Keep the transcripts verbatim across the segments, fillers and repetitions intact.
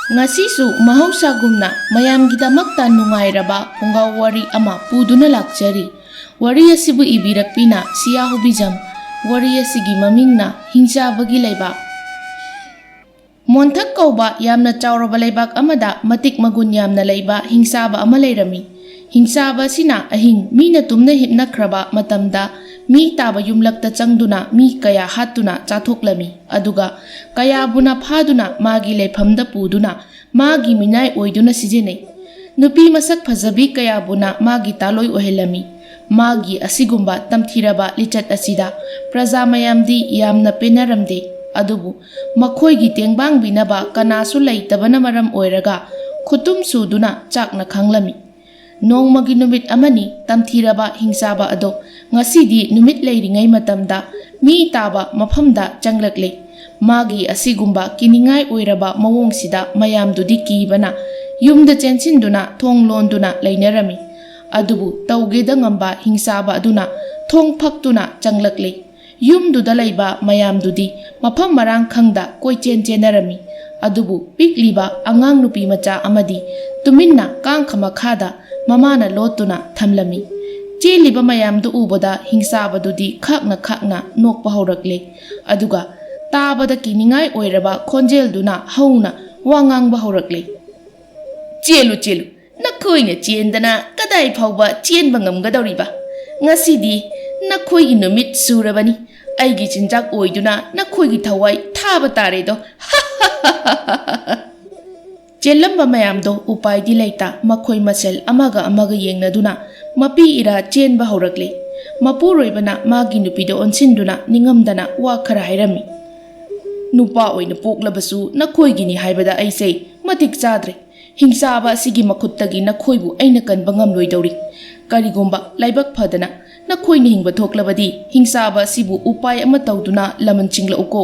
ꯉꯁꯤꯁꯨ ꯃꯍꯧꯁꯥꯒꯨꯝꯅ ꯃꯌꯥꯝꯒꯤꯗꯃꯛꯇ ꯅꯨꯡꯉꯥꯏꯔꯕ ꯐꯨꯡꯒꯥ ꯋꯥꯔꯤ ꯑꯃ ꯄꯨꯗꯨꯅ ꯂꯥꯛꯆꯔꯤ꯫ ꯋꯥꯔꯤ ꯑꯁꯤꯕꯨ ꯏꯕꯤꯔꯛꯄꯤꯅ ꯁꯤꯌꯥ ꯍꯨꯕꯤꯖꯝ꯫ ꯋꯥꯔꯤ ꯑꯁꯤꯒꯤ ꯃꯃꯤꯡꯅ ꯍꯤꯡꯆꯥꯕꯒꯤ ꯂꯩꯕꯥꯛ꯫ ꯃꯣꯟꯊꯛ ꯀꯧꯕ ꯌꯥꯝꯅ ꯆꯥꯎꯔꯕ ꯂꯩꯕꯥꯛ ꯑꯃꯗ ꯃꯇꯤꯛ ꯃꯒꯨꯟ ꯌꯥꯝꯅ ꯂꯩꯕ ꯍꯤꯡꯆꯥꯕ ꯑꯃ ꯂꯩꯔꯝꯃꯤ꯫ ꯍꯤꯡꯆꯥꯕ ꯑꯁꯤꯅ ꯑꯍꯤꯡ ꯃꯤꯅ ꯇꯨꯝꯅ ꯍꯤꯞꯅꯈ꯭ꯔꯕ ꯃꯇꯝꯗ ꯃꯤ ꯇꯥꯕ ꯌꯨꯝꯂꯛꯇ ꯆꯪꯗꯨꯅ ꯃꯤ ꯀꯌꯥ ꯍꯥꯠꯇꯨꯅ ꯆꯥꯊꯣꯛꯂꯝꯃꯤ꯫ ꯑꯗꯨꯒ ꯀꯌꯥꯕꯨꯅ ꯐꯥꯗꯨꯅ ꯃꯥꯒꯤ ꯂꯩꯐꯝꯗ ꯄꯨꯗꯨꯅ ꯃꯥꯒꯤ ꯃꯤꯅꯥꯏ ꯑꯣꯏꯗꯨꯅ ꯁꯤꯖꯤꯟꯅꯩ꯫ ꯅꯨꯄꯤ ꯃꯁꯛ ꯐꯖꯕꯤ ꯀꯌꯥꯕꯨꯅ ꯃꯥꯒꯤ ꯇꯥꯂꯣꯏ ꯑꯣꯏꯍꯜꯂꯝꯃꯤ꯫ ꯃꯥꯒꯤ ꯑꯁꯤꯒꯨꯝꯕ ꯇꯝꯊꯤꯔꯕ ꯂꯤꯆꯠ ꯑꯁꯤꯗ ꯄ꯭ꯔꯖꯥ ꯃꯌꯥꯝꯗꯤ ꯌꯥꯝꯅ ꯄꯦꯟꯅꯔꯝꯗꯦ꯫ ꯑꯗꯨꯕꯨ ꯃꯈꯣꯏꯒꯤ ꯇꯦꯡꯕꯥꯡꯕꯤꯅꯕ ꯀꯅꯥꯁꯨ ꯂꯩꯇꯕꯅ ꯃꯔꯝ ꯑꯣꯏꯔꯒ ꯈꯨꯇꯨꯝ ꯁꯨꯗꯨꯅ ꯆꯥꯛꯅ ꯈꯥꯡꯂꯝꯃꯤ꯫ ꯅꯣꯡꯃꯒꯤ ꯅꯨꯃꯤꯠ ꯑꯃꯅꯤ ꯇꯝꯊꯤꯔꯕ ꯍꯤꯡꯆꯥꯕ ꯑꯗꯣ ꯉꯁꯤꯗꯤ ꯅꯨꯃꯤꯠ ꯂꯩꯔꯤꯉꯩ ꯃꯇꯝꯗ ꯃꯤ ꯇꯥꯕ ꯃꯐꯝꯗ ꯆꯪꯂꯛꯂꯦ꯫ ꯃꯥꯒꯤ ꯑꯁꯤꯒꯨꯝꯕ ꯀꯤꯅꯤꯡꯉꯥꯏ ꯑꯣꯏꯔꯕ ꯃꯑꯣꯡꯁꯤꯗ ꯃꯌꯥꯝꯗꯨꯗꯤ ꯀꯤꯕꯅ ꯌꯨꯝꯗ ꯆꯦꯟꯁꯤꯟꯗꯨꯅ ꯊꯣꯡ ꯂꯣꯟꯗꯨꯅ ꯂꯩꯅꯔꯝꯃꯤ꯫ ꯑꯗꯨꯕꯨ ꯇꯧꯒꯦꯗ ꯉꯝꯕ ꯍꯤꯡꯆꯥꯕ ꯑꯗꯨꯅ ꯊꯣꯡ ꯐꯛꯇꯨꯅ ꯆꯪꯂꯛꯂꯦ꯫ ꯌꯨꯝꯗꯨꯗ ꯂꯩꯕ ꯃꯌꯥꯝꯗꯨꯗꯤ ꯃꯐꯝ ꯃꯔꯥꯡ ꯈꯪꯗ ꯀꯣꯏꯆꯦꯟ ꯆꯦꯟꯅꯔꯝꯃꯤ꯫ ꯑꯗꯨꯕꯨ ꯄꯤꯛꯂꯤꯕ ꯑꯉꯥꯡ ꯅꯨꯄꯤ ꯃꯆꯥ ꯑꯃꯗꯤ ꯇꯨꯃꯤꯟꯅ ꯀꯥꯡꯈ ꯃꯈꯥꯗ ꯃꯃꯥꯅ ꯂꯣꯠꯇꯨꯅ ꯊꯝꯂꯝꯃꯤ꯫ ꯆꯦꯜꯂꯤꯕ ꯃꯌꯥꯝꯗꯨ ꯎꯕꯗ ꯍꯤꯡꯆꯥꯕꯗꯨꯗꯤ ꯈꯥꯛꯅ ꯈꯥꯛꯅ ꯅꯣꯛꯄ ꯍꯧꯔꯛꯂꯦ꯫ ꯑꯗꯨꯒ ꯇꯥꯕꯗ ꯀꯤꯅꯤꯡꯉꯥꯏ ꯑꯣꯏꯔꯕ ꯈꯣꯟꯖꯦꯜꯗꯨꯅ ꯍꯧꯅ ꯋꯥ ꯉꯥꯡꯕ ꯍꯧꯔꯛꯂꯦ꯫ "ꯆꯦꯜꯂꯨ, ꯆꯦꯜꯂꯨ, ꯅꯈꯣꯏꯅ ꯆꯦꯟꯗꯅ ꯀꯗꯥꯏ ꯐꯥꯎꯕ ꯆꯦꯟꯕ ꯉꯝꯒꯗꯧꯔꯤꯕ? ꯉꯁꯤꯗꯤ ꯅꯈꯣꯏꯒꯤ ꯅꯨꯃꯤꯠ ꯁꯨꯔꯕꯅꯤ꯫ ꯑꯩꯒꯤ ꯆꯤꯟꯖꯥꯛ ꯑꯣꯏꯗꯨꯅ ꯅꯈꯣꯏꯒꯤ ꯊꯋꯥꯏ ꯊꯥꯕ ꯇꯥꯔꯦꯗꯣ!" ꯆꯦꯜꯂꯝꯕ ꯃꯌꯥꯝꯗꯣ ꯎꯄꯥꯏꯗꯤ ꯂꯩꯇ ꯃꯈꯣꯏ ꯃꯁꯦꯜ ꯑꯃꯒ ꯑꯃꯒ ꯌꯦꯡꯅꯗꯨꯅ ꯃꯄꯤ ꯏꯔꯥ ꯆꯦꯟꯕ ꯍꯧꯔꯛꯂꯦ꯫ ꯃꯄꯨꯔꯣꯏꯕꯅ ꯃꯥꯒꯤ ꯅꯨꯄꯤꯗ ꯑꯣꯟꯁꯤꯟꯗꯨꯅ ꯅꯤꯡꯉꯝꯗꯅ ꯋꯥ ꯈꯔ ꯍꯥꯏꯔꯝꯃꯤ꯫ "ꯅꯨꯄꯥ ꯑꯣꯏꯅ ꯄꯣꯛꯂꯕꯁꯨ ꯅꯈꯣꯏꯒꯤꯅꯤ ꯍꯥꯏꯕꯗ ꯑꯩꯁꯦ ꯃꯇꯤꯛ ꯆꯥꯗ꯭ꯔꯦ꯫ ꯍꯤꯡꯆꯥꯕ ꯑꯁꯤꯒꯤ ꯃꯈꯨꯠꯇꯒꯤ ꯅꯈꯣꯏꯕꯨ ꯑꯩꯅ ꯀꯟꯕ ꯉꯝꯂꯣꯏꯗꯧꯔꯤ꯫ ꯀꯔꯤꯒꯨꯝꯕ ꯂꯥꯏꯕꯛ ꯐꯗꯅ ꯅꯈꯣꯏꯅ ꯍꯤꯡꯕ ꯊꯣꯛꯂꯕꯗꯤ ꯍꯤꯡꯆꯥꯕ ꯑꯁꯤꯕꯨ ꯎꯄꯥꯏ ꯑꯃ ꯇꯧꯗꯨꯅ ꯂꯃꯟ ꯆꯤꯡꯂꯛꯎꯀꯣ!"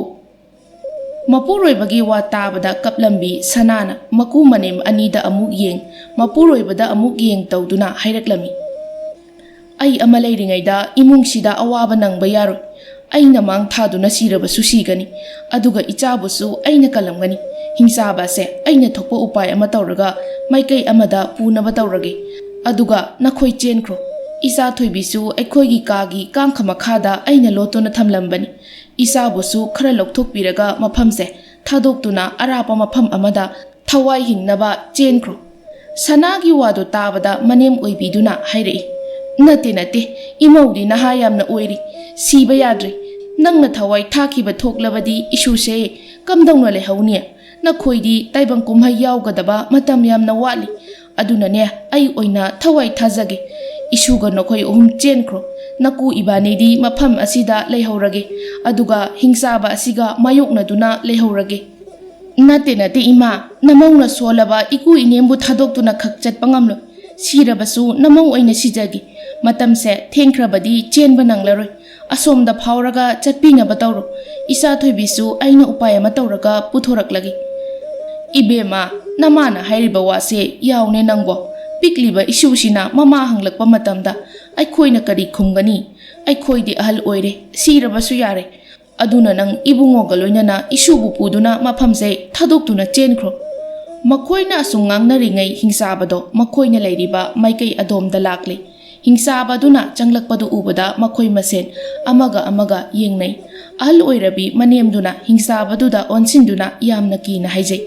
ꯃꯄꯨꯔꯣꯏꯕꯒꯤ ꯋꯥ ꯇꯥꯕꯗ ꯀꯞꯂꯝꯕꯤ ꯁꯅꯥꯅ ꯃꯀꯨ ꯃꯅꯦꯝ ꯑꯅꯤꯗ ꯑꯃꯨꯛ ꯌꯦꯡ, ꯃꯄꯨꯔꯣꯏꯕꯗ ꯑꯃꯨꯛ ꯌꯦꯡ ꯇꯧꯗꯨꯅ ꯍꯥꯏꯔꯛꯂꯝꯃꯤ꯫ "ꯑꯩ ꯑꯃ ꯂꯩꯔꯤꯉꯩꯗ ꯏꯃꯨꯡꯁꯤꯗ ꯑꯋꯥꯕ ꯅꯪꯕ ꯌꯥꯔꯣꯏ꯫ ꯑꯩꯅ ꯃꯥꯡ ꯊꯥꯗꯨꯅ ꯁꯤꯔꯕꯁꯨ ꯁꯤꯒꯅꯤ, ꯑꯗꯨꯒ ꯏꯆꯥꯕꯨꯁꯨ ꯑꯩꯅ ꯀꯜꯂꯝꯒꯅꯤ꯫ ꯍꯤꯡꯆꯥꯕ ꯑꯁꯦ ꯑꯩꯅ ꯊꯣꯛꯄ ꯎꯄꯥꯏ ꯑꯃ ꯇꯧꯔꯒ ꯃꯥꯏꯀꯩ ꯑꯃꯗ ꯄꯨꯅꯕ ꯇꯧꯔꯒꯦ꯫ ꯑꯗꯨꯒ ꯅꯈꯣꯏ ꯆꯦꯟꯈ꯭ꯔꯣ꯫ ꯏꯆꯥ ꯊꯣꯏꯕꯤꯁꯨ ꯑꯩꯈꯣꯏꯒꯤ ꯀꯥꯒꯤ ꯀꯥꯡꯈ ꯃꯈꯥꯗ ꯑꯩꯅ ꯂꯣꯠꯇꯨꯅ ꯊꯝꯂꯝꯕꯅꯤ꯫ ꯏꯆꯥꯕꯨꯁꯨ ꯈꯔ ꯂꯧꯊꯣꯛꯄꯤꯔꯒ ꯃꯐꯝꯁꯦ ꯊꯥꯗꯣꯛꯇꯨꯅ ꯑꯔꯥꯞꯄ ꯃꯐꯝ ꯑꯃꯗ ꯊꯋꯥꯏ ꯍꯤꯡꯅꯕ ꯆꯦꯟꯈ꯭ꯔꯣ꯫ ꯁꯅꯥꯒꯤ ꯋꯥꯗꯨ ꯇꯥꯕꯗ ꯃꯅꯦꯝ ꯑꯣꯏꯕꯤꯗꯨꯅ ꯍꯥꯏꯔꯛꯏ, "ꯅꯠꯇꯦ, ꯅꯠꯇꯦ, ꯏꯃꯧꯗꯤ ꯅꯍꯥ ꯌꯥꯝꯅ ꯑꯣꯏꯔꯤ, ꯁꯤꯕ ꯌꯥꯗ꯭ꯔꯤ꯫ ꯅꯪꯅ ꯊꯋꯥꯏ ꯊꯥꯈꯤꯕ ꯊꯣꯛꯂꯕꯗꯤ ꯏꯁꯨꯁꯦ ꯀꯝꯗꯧꯅ ꯂꯩꯍꯧꯅꯤ? ꯅꯈꯣꯏꯗꯤ ꯇꯥꯏꯕꯪ ꯀꯨꯝꯍꯩ ꯌꯥꯎꯒꯗꯕ ꯃꯇꯝ ꯌꯥꯝꯅ ꯋꯥꯠꯂꯤ꯫ ꯑꯗꯨꯅꯅꯦ, ꯑꯩ ꯑꯣꯏꯅ ꯊꯋꯥꯏ ꯊꯥꯖꯒꯦ꯫ ꯏꯁꯨꯒ ꯅꯈꯣꯏ ꯑꯍꯨꯝ ꯆꯦꯟꯈ꯭ꯔꯣ꯫ ꯅꯀꯨ ꯏꯕꯥꯅꯤꯗꯤ ꯃꯐꯝ ꯑꯁꯤꯗ ꯂꯩꯍꯧꯔꯒꯦ, ꯑꯗꯨꯒ ꯍꯤꯡꯆꯥꯕ ꯑꯁꯤꯒ ꯃꯥꯌꯣꯛꯅꯗꯨꯅ ꯂꯩꯍꯧꯔꯒꯦ꯫" "ꯅꯠꯇꯦ, ꯅꯠꯇꯦ, ꯏꯃꯥ, ꯅꯃꯧꯅ ꯁꯣꯜꯂꯕ ꯏꯀꯨ ꯏꯅꯦꯝꯕꯨ ꯊꯥꯗꯣꯛꯇꯨꯅ ꯈꯛ ꯆꯠꯄ ꯉꯝꯂꯣꯏ꯫ ꯁꯤꯔꯕꯁꯨ ꯅꯃꯧ ꯑꯣꯏꯅ ꯁꯤꯖꯒꯦ꯫ ꯃꯇꯝꯁꯦ ꯊꯦꯡꯈ꯭ꯔꯕꯗꯤ ꯆꯦꯟꯕ ꯅꯪꯂꯔꯣꯏ꯫ ꯑꯁꯣꯝꯗ ꯐꯥꯎꯔꯒ ꯆꯠꯄꯤꯅꯕ ꯇꯧꯔꯣ꯫ ꯏꯆꯥ ꯊꯣꯏꯕꯤꯁꯨ ꯑꯩꯅ ꯎꯄꯥꯏ ꯑꯃ ꯇꯧꯔꯒ ꯄꯨꯊꯣꯔꯛꯂꯒꯦ꯫" "ꯏꯕꯦꯝꯃ, ꯅꯃꯥꯅ ꯍꯥꯏꯔꯤꯕ ꯋꯥꯁꯦ ꯌꯥꯎꯅꯦ ꯅꯪꯕꯣ꯫ ꯄꯤꯛꯂꯤꯕ ꯏꯁꯨꯁꯤꯅ ꯃꯃꯥ ꯍꯪꯂꯛꯄ ꯃꯇꯝꯗ ꯑꯩꯈꯣꯏꯅ ꯀꯔꯤ ꯈꯨꯝꯒꯅꯤ? ꯑꯩꯈꯣꯏꯗꯤ ꯑꯍꯜ ꯑꯣꯏꯔꯦ, ꯁꯤꯔꯕꯁꯨ ꯌꯥꯔꯦ꯫ ꯑꯗꯨꯅ ꯅꯪ ꯏꯕꯨꯡꯉꯣꯒ ꯂꯣꯏꯅꯅ ꯏꯁꯨꯕꯨ ꯄꯨꯗꯨꯅ ꯃꯐꯝꯁꯦ ꯊꯥꯗꯣꯛꯇꯨꯅ ꯆꯦꯟꯈ꯭ꯔꯣ꯫" ꯃꯈꯣꯏꯅ ꯑꯁꯨꯝ ꯉꯥꯡꯅꯔꯤꯉꯩ ꯍꯤꯡꯆꯥꯕꯗꯣ ꯃꯈꯣꯏꯅ ꯂꯩꯔꯤꯕ ꯃꯥꯏꯀꯩ ꯑꯗꯣꯝꯗ ꯂꯥꯛꯂꯦ꯫ ꯍꯤꯡꯆꯥꯕꯗꯨꯅ ꯆꯪꯂꯛꯄꯗꯨ ꯎꯕꯗ ꯃꯈꯣꯏ ꯃꯁꯦꯟ ꯑꯃꯒ ꯑꯃꯒ ꯌꯦꯡꯅꯩ꯫ ꯑꯍꯜ ꯑꯣꯏꯔꯕꯤ ꯃꯅꯦꯝꯗꯨꯅ ꯍꯤꯡꯆꯥꯕꯗꯨꯗ ꯑꯣꯟꯁꯤꯟꯗꯨꯅ ꯌꯥꯝꯅ ꯀꯤꯅ ꯍꯥꯏꯖꯩ,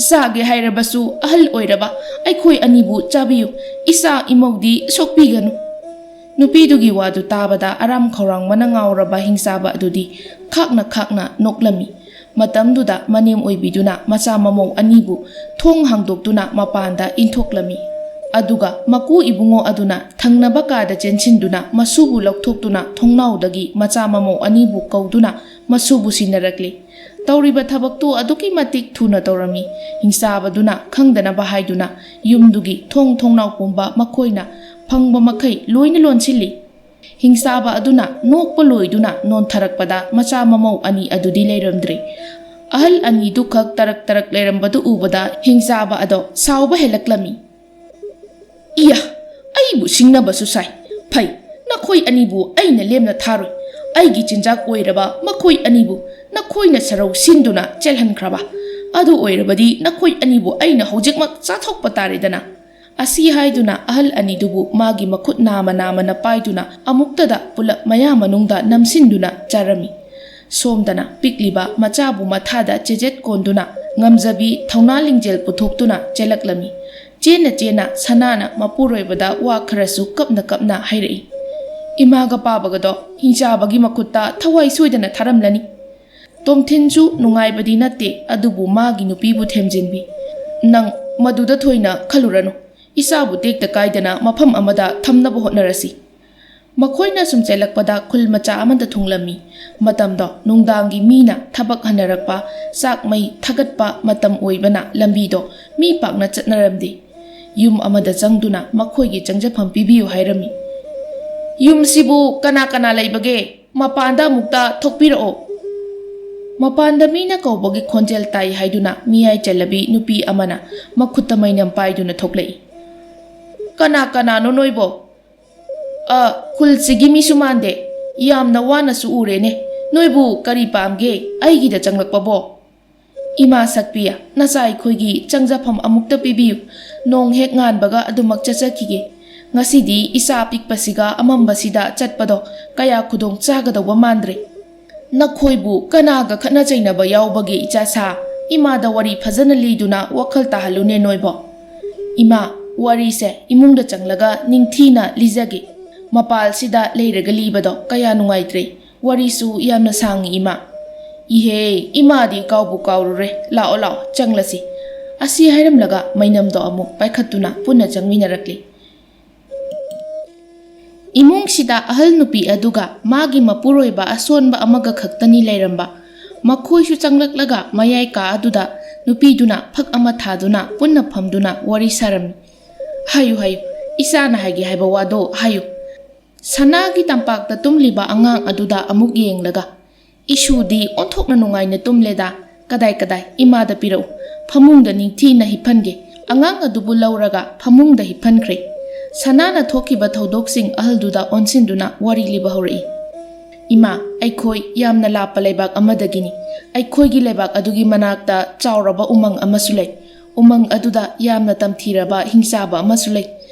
"ꯆꯥꯒꯦ ꯍꯥꯏꯔꯕꯁꯨ ꯑꯍꯜ ꯑꯣꯏꯔꯕ ꯑꯩꯈꯣꯏ ꯑꯅꯤꯕꯨ ꯆꯥꯕꯤꯌꯨ, ꯏꯆꯥ ꯏꯃꯧꯗꯤ ꯁꯣꯛꯄꯤꯒꯅꯨ꯫" ꯅꯨꯄꯤꯗꯨꯒꯤ ꯋꯥꯗꯨ ꯇꯥꯕꯗ ꯑꯔꯥꯝ ꯈꯧꯔꯥꯡꯕꯅ ꯉꯥꯎꯔꯕ ꯍꯤꯡꯆꯥꯕ ꯑꯗꯨꯗꯤ ꯈꯥꯛꯅ ꯈꯥꯛꯅ ꯅꯣꯛꯂꯝꯃꯤ꯫ ꯃꯇꯝꯗꯨꯗ ꯃꯅꯦꯝ ꯑꯣꯏꯕꯤꯗꯨꯅ ꯃꯆꯥ ꯃꯃꯧ ꯑꯅꯤꯕꯨ ꯊꯣꯡ ꯍꯥꯡꯗꯣꯛꯇꯨꯅ ꯃꯄꯥꯟꯗ ꯏꯟꯊꯣꯛꯂꯝꯃꯤ꯫ ꯑꯗꯨꯒ ꯃꯀꯨ ꯏꯕꯨꯡꯉꯣ ꯑꯗꯨꯅ ꯊꯪꯅꯕ ꯀꯥꯗ ꯆꯦꯟꯁꯤꯟꯗꯨꯅ ꯃꯁꯨꯕꯨ ꯂꯧꯊꯣꯛꯇꯨꯅ ꯊꯣꯡꯅꯥꯎꯗꯒꯤ ꯃꯆꯥ ꯃꯃꯧ ꯑꯅꯤꯕꯨ ꯀꯧꯗꯨꯅ ꯃꯁꯨꯕꯨ ꯁꯤꯟꯅꯔꯛꯂꯤ꯫ ꯇꯧꯔꯤꯕ ꯊꯕꯛꯇꯨ ꯑꯗꯨꯛꯀꯤ ꯃꯇꯤꯛ ꯊꯨꯅ ꯇꯧꯔꯝꯃꯤ꯫ ꯍꯤꯡꯆꯥꯕꯗꯨꯅ ꯈꯪꯗꯅꯕ ꯍꯥꯏꯗꯨꯅ ꯌꯨꯝꯗꯨꯒꯤ ꯊꯣꯡ ꯊꯣꯡꯅꯥꯎ ꯄꯨꯝꯕ ꯃꯈꯣꯏꯅ ꯐꯪꯕ ꯃꯈꯩ ꯂꯣꯏꯅ ꯂꯣꯟꯁꯤꯜꯂꯤ꯫ ꯍꯤꯡꯆꯥꯕ ꯑꯗꯨꯅ ꯅꯣꯛꯄ ꯂꯣꯏꯗꯨꯅ ꯅꯣꯟꯊꯔꯛꯄꯗ ꯃꯆꯥ ꯃꯃꯧ ꯑꯅꯤ ꯑꯗꯨꯗꯤ ꯂꯩꯔꯝꯗ꯭ꯔꯦ꯫ ꯑꯍꯜ ꯑꯅꯤꯗꯨꯈꯛ ꯇꯔꯛ ꯇꯔꯛ ꯂꯩꯔꯝꯕꯗꯨ ꯎꯕꯗ ꯍꯤꯡꯆꯥꯕ ꯑꯗꯣ ꯁꯥꯎꯕ ꯍꯦꯜꯂꯛꯂꯝꯃꯤ꯫ "ꯏꯌꯥ, ꯑꯩꯕꯨ ꯁꯤꯡꯅꯕꯁꯨ ꯁꯥꯏ꯫ ꯐꯩ, ꯅꯈꯣꯏ ꯑꯅꯤꯕꯨ ꯑꯩꯅ ꯂꯦꯝꯅ ꯊꯥꯔꯣꯏ꯫ ꯑꯩꯒꯤ ꯆꯤꯟꯖꯥꯛ ꯑꯣꯏꯔꯕ ꯃꯈꯣꯏ ꯑꯅꯤꯕꯨ ꯅꯈꯣꯏꯅ ꯁꯔꯧ ꯁꯤꯟꯗꯨꯅ ꯆꯦꯜꯍꯟꯈ꯭ꯔꯕ꯫ ꯑꯗꯨ ꯑꯣꯏꯔꯕꯗꯤ ꯅꯈꯣꯏ ꯑꯅꯤꯕꯨ ꯑꯩꯅ ꯍꯧꯖꯤꯛꯃꯛ ꯆꯥꯊꯣꯛꯄ ꯇꯥꯔꯦꯗꯅ꯫ ꯑꯁꯤ ꯍꯥꯏꯗꯨꯅ ꯑꯍꯜ ꯑꯅꯤꯗꯨꯕꯨ ꯃꯥꯒꯤ ꯃꯈꯨꯠ ꯅꯥꯃ ꯅꯥꯃꯅ ꯄꯥꯏꯗꯨꯅ ꯑꯃꯨꯛꯇꯗ ꯄꯨꯂꯞ ꯃꯌꯥ ꯃꯅꯨꯡꯗ ꯅꯝꯁꯤꯟꯗꯨꯅ ꯆꯥꯔꯝꯃꯤ꯫ ꯁꯣꯝꯗꯅ ꯄꯤꯛꯂꯤꯕ ꯃꯆꯥꯕꯨ ꯃꯊꯥꯗ ꯆꯦꯖꯦꯠ ꯀꯣꯟꯗꯨꯅ ꯉꯝꯖꯕꯤ ꯊꯧꯅꯥ ꯂꯤꯡꯖꯦꯜ ꯄꯨꯊꯣꯛꯇꯨꯅ ꯆꯦꯜꯂꯛꯂꯝꯃꯤ꯫ ꯆꯦꯟꯅ ꯆꯦꯟꯅ ꯁꯅꯥꯅ ꯃꯄꯨꯔꯣꯏꯕꯗ ꯋꯥ ꯈꯔꯁꯨ ꯀꯞꯅ ꯀꯞꯅ ꯍꯥꯏꯔꯛꯏ꯫ "ꯏꯃꯥꯒ ꯄꯥꯕꯒꯗꯣ ꯍꯤꯡꯆꯥꯕꯒꯤ ꯃꯈꯨꯠꯇ ꯊꯋꯥꯏ ꯁꯣꯏꯗꯅ ꯊꯥꯔꯝꯂꯅꯤ꯫ ꯇꯣꯝꯊꯤꯟꯁꯨ ꯅꯨꯡꯉꯥꯏꯕꯗꯤ ꯅꯠꯇꯦ, ꯑꯗꯨꯕꯨ ꯃꯥꯒꯤ ꯅꯨꯄꯤꯕꯨ ꯊꯦꯝꯖꯤꯟꯕꯤ꯫ ꯅꯪ ꯃꯗꯨꯗ ꯊꯣꯏꯅ ꯈꯜꯂꯨꯔꯅꯨ꯫ ꯏꯆꯥꯕꯨ ꯇꯦꯛꯇ ꯀꯥꯏꯗꯅ ꯃꯐꯝ ꯑꯃꯗ ꯊꯝꯅꯕ ꯍꯣꯠꯅꯔꯁꯤ꯫" ꯃꯈꯣꯏꯅ ꯁꯨꯝ ꯆꯦꯜꯂꯛꯄꯗ ꯈꯨꯜ ꯃꯆꯥ ꯑꯃꯗ ꯊꯨꯡꯂꯝꯃꯤ꯫ ꯃꯇꯝꯗꯣ ꯅꯨꯡꯗꯥꯡꯒꯤ ꯃꯤꯅ ꯊꯕꯛ ꯍꯟꯅꯔꯛꯄ, ꯆꯥꯛ ꯃꯩ ꯊꯥꯒꯠꯄ ꯃꯇꯝ ꯑꯣꯏꯕꯅ ꯂꯝꯕꯤꯗꯣ ꯃꯤ ꯄꯥꯛꯅ ꯆꯠꯅꯔꯝꯗꯦ꯫ ꯌꯨꯝ ꯑꯃꯗ ꯆꯪꯗꯨꯅ ꯃꯈꯣꯏꯒꯤ ꯆꯪꯖꯐꯝ ꯄꯤꯕꯤꯌꯨ ꯍꯥꯏꯔꯝꯃꯤ꯫ "ꯌꯨꯝꯁꯤꯕꯨ ꯀꯅꯥ ꯀꯅꯥ ꯂꯩꯕꯒꯦ? ꯃꯄꯥꯟꯗ ꯑꯃꯨꯛꯇ ꯊꯣꯛꯄꯤꯔꯛꯑꯣ꯫" ꯃꯄꯥꯟꯗ ꯃꯤꯅ ꯀꯧꯕꯒꯤ ꯈꯣꯟꯖꯦꯜ ꯇꯥꯏ ꯍꯥꯏꯗꯨꯅ ꯃꯤꯌꯥꯏ ꯆꯜꯂꯕꯤ ꯅꯨꯄꯤ ꯑꯃꯅ ꯃꯈꯨꯠꯇ ꯃꯩꯅꯝ ꯄꯥꯏꯗꯨꯅ ꯊꯣꯛꯂꯛꯏ꯫ "ꯀꯅꯥ ꯀꯅꯥꯅꯣ ꯅꯣꯏꯕꯣ? ꯑ, ꯈꯨꯜꯁꯤꯒꯤ ꯃꯤꯁꯨ ꯃꯥꯟꯗꯦ꯫ ꯌꯥꯝꯅ ꯋꯥꯅꯁꯨ ꯎꯔꯦꯅꯦ꯫ ꯅꯣꯏꯕꯨ ꯀꯔꯤ ꯄꯥꯝꯒꯦ ꯑꯩꯒꯤꯗ ꯆꯪꯂꯛꯄꯕꯣ?" "ꯏꯃꯥ ꯁꯛꯄꯤ, ꯅꯆꯥ ꯑꯩꯈꯣꯏꯒꯤ ꯆꯪꯖꯐꯝ ꯑꯃꯨꯛꯇ ꯄꯤꯕꯤꯌꯨ꯫ ꯅꯣꯡ ꯍꯦꯛ ꯉꯥꯟꯕꯒ ꯑꯗꯨꯃꯛ ꯆꯠꯆꯈꯤꯒꯦ꯫ ꯉꯁꯤꯗꯤ ꯏꯆꯥ ꯑꯄꯤꯛꯄꯁꯤꯒ ꯑꯃꯝꯕꯁꯤꯗ ꯆꯠꯄꯗꯣ ꯀꯌꯥ ꯈꯨꯗꯣꯡ ꯆꯥꯒꯗꯧꯕ ꯃꯥꯟꯗ꯭ꯔꯦ꯫" "ꯅꯈꯣꯏꯕꯨ ꯀꯅꯥꯒ ꯈꯠꯅ ꯆꯩꯅꯕ ꯌꯥꯎꯕꯒꯦ, ꯏꯆꯥ ꯁꯥ? ꯏꯃꯥꯗ ꯋꯥꯔꯤ ꯐꯖꯅ ꯂꯤꯗꯨꯅ ꯋꯥꯈꯜ ꯇꯥꯍꯜꯂꯨꯅꯦ ꯅꯣꯏꯕꯣ꯫" "ꯏꯃꯥ, ꯋꯥꯔꯤꯁꯦ ꯏꯃꯨꯡꯗ ꯆꯪꯂꯒ ꯅꯤꯡꯊꯤꯅ ꯂꯤꯖꯒꯦ꯫ ꯃꯄꯥꯜꯁꯤꯗ ꯂꯩꯔꯒ ꯂꯤꯕꯗꯣ ꯀꯌꯥ ꯅꯨꯡꯉꯥꯏꯇ꯭ꯔꯦ꯫ ꯋꯥꯔꯤꯁꯨ ꯌꯥꯝꯅ ꯁꯥꯡꯉꯤ, ꯏꯃꯥ꯫" "ꯏꯍꯦ, ꯏꯃꯥꯗꯤ ꯀꯥꯎꯕꯨ ꯀꯥꯎꯔꯨꯔꯦ꯫ ꯂꯥꯛꯑꯣ, ꯂꯥꯛꯑꯣ, ꯆꯪꯂꯁꯤ꯫" ꯑꯁꯤ ꯍꯥꯏꯔꯝꯂꯒ ꯃꯩꯅꯝꯗꯣ ꯑꯃꯨꯛ ꯄꯥꯏꯈꯠꯇꯨꯅ ꯄꯨꯟꯅ ꯆꯪꯃꯤꯟꯅꯔꯛꯂꯤ꯫ ꯏꯃꯨꯡꯁꯤꯗ ꯑꯍꯜ ꯅꯨꯄꯤ ꯑꯗꯨꯒ ꯃꯥꯒꯤ ꯃꯄꯨꯔꯣꯏꯕ ꯑꯁꯣꯟꯕ ꯑꯃꯒ ꯈꯛꯇꯅꯤ ꯂꯩꯔꯝꯕ꯫ ꯃꯈꯣꯏꯁꯨ ꯆꯪꯂꯛꯂꯒ ꯃꯌꯥꯏ ꯀꯥ ꯑꯗꯨꯗ ꯅꯨꯄꯤꯗꯨꯅ ꯐꯛ ꯑꯃ ꯊꯥꯗꯨꯅ ꯄꯨꯟꯅ ꯐꯝꯗꯨꯅ ꯋꯥꯔꯤ ꯁꯥꯔꯝꯃꯤ꯫ "ꯍꯥꯏꯌꯨ, ꯍꯥꯏꯌꯨ, ꯏꯆꯥꯅ ꯍꯥꯏꯒꯦ ꯍꯥꯏꯕ ꯋꯥꯗꯣ ꯍꯥꯏꯌꯨ꯫" ꯁꯅꯥꯒꯤ ꯇꯝꯄꯥꯛꯇ ꯇꯨꯝꯂꯤꯕ ꯑꯉꯥꯡ ꯑꯗꯨꯗ ꯑꯃꯨꯛ ꯌꯦꯡꯂꯒ, "ꯏꯁꯨꯗꯤ ꯑꯣꯟꯊꯣꯛꯅ ꯅꯨꯡꯉꯥꯏꯅ ꯇꯨꯝꯂꯦꯗ꯫ ꯀꯗꯥꯏ, ꯀꯗꯥꯏ, ꯏꯃꯥꯗ ꯄꯤꯔꯛꯎ꯫ ꯐꯃꯨꯡꯗ ꯅꯤꯡꯊꯤꯅ ꯍꯤꯞꯍꯟꯒꯦ꯫" ꯑꯉꯥꯡ ꯑꯗꯨꯕꯨ ꯂꯧꯔꯒ ꯐꯃꯨꯡꯗ ꯍꯤꯞꯍꯟꯈ꯭ꯔꯦ꯫ ꯁꯅꯥꯅ ꯊꯣꯛꯈꯤꯕ ꯊꯧꯗꯣꯛꯁꯤꯡ ꯑꯍꯜꯗꯨꯗ ꯑꯣꯟꯁꯤꯟꯗꯨꯅ ꯋꯥꯔꯤ ꯂꯤꯕ ꯍꯧꯔꯛꯏ꯫ "ꯏꯃꯥ, ꯑꯩꯈꯣꯏ ꯌꯥꯝꯅ ꯂꯥꯞꯄ ꯂꯩꯕꯥꯛ ꯑꯃꯗꯒꯤꯅꯤ꯫ ꯑꯩꯈꯣꯏꯒꯤ ꯂꯩꯕꯥꯛ ꯑꯗꯨꯒꯤ ꯃꯅꯥꯛꯇ ꯆꯥꯎꯔꯕ ꯎꯃꯪ ꯑꯃꯁꯨ ꯂꯩ꯫ ꯎꯃꯪ ꯑꯗꯨꯗ ꯌꯥꯝꯅ ꯇꯝꯊꯤꯔꯕ ꯍꯤꯡꯆꯥꯕ ꯑꯃꯁꯨ ꯂꯩ꯫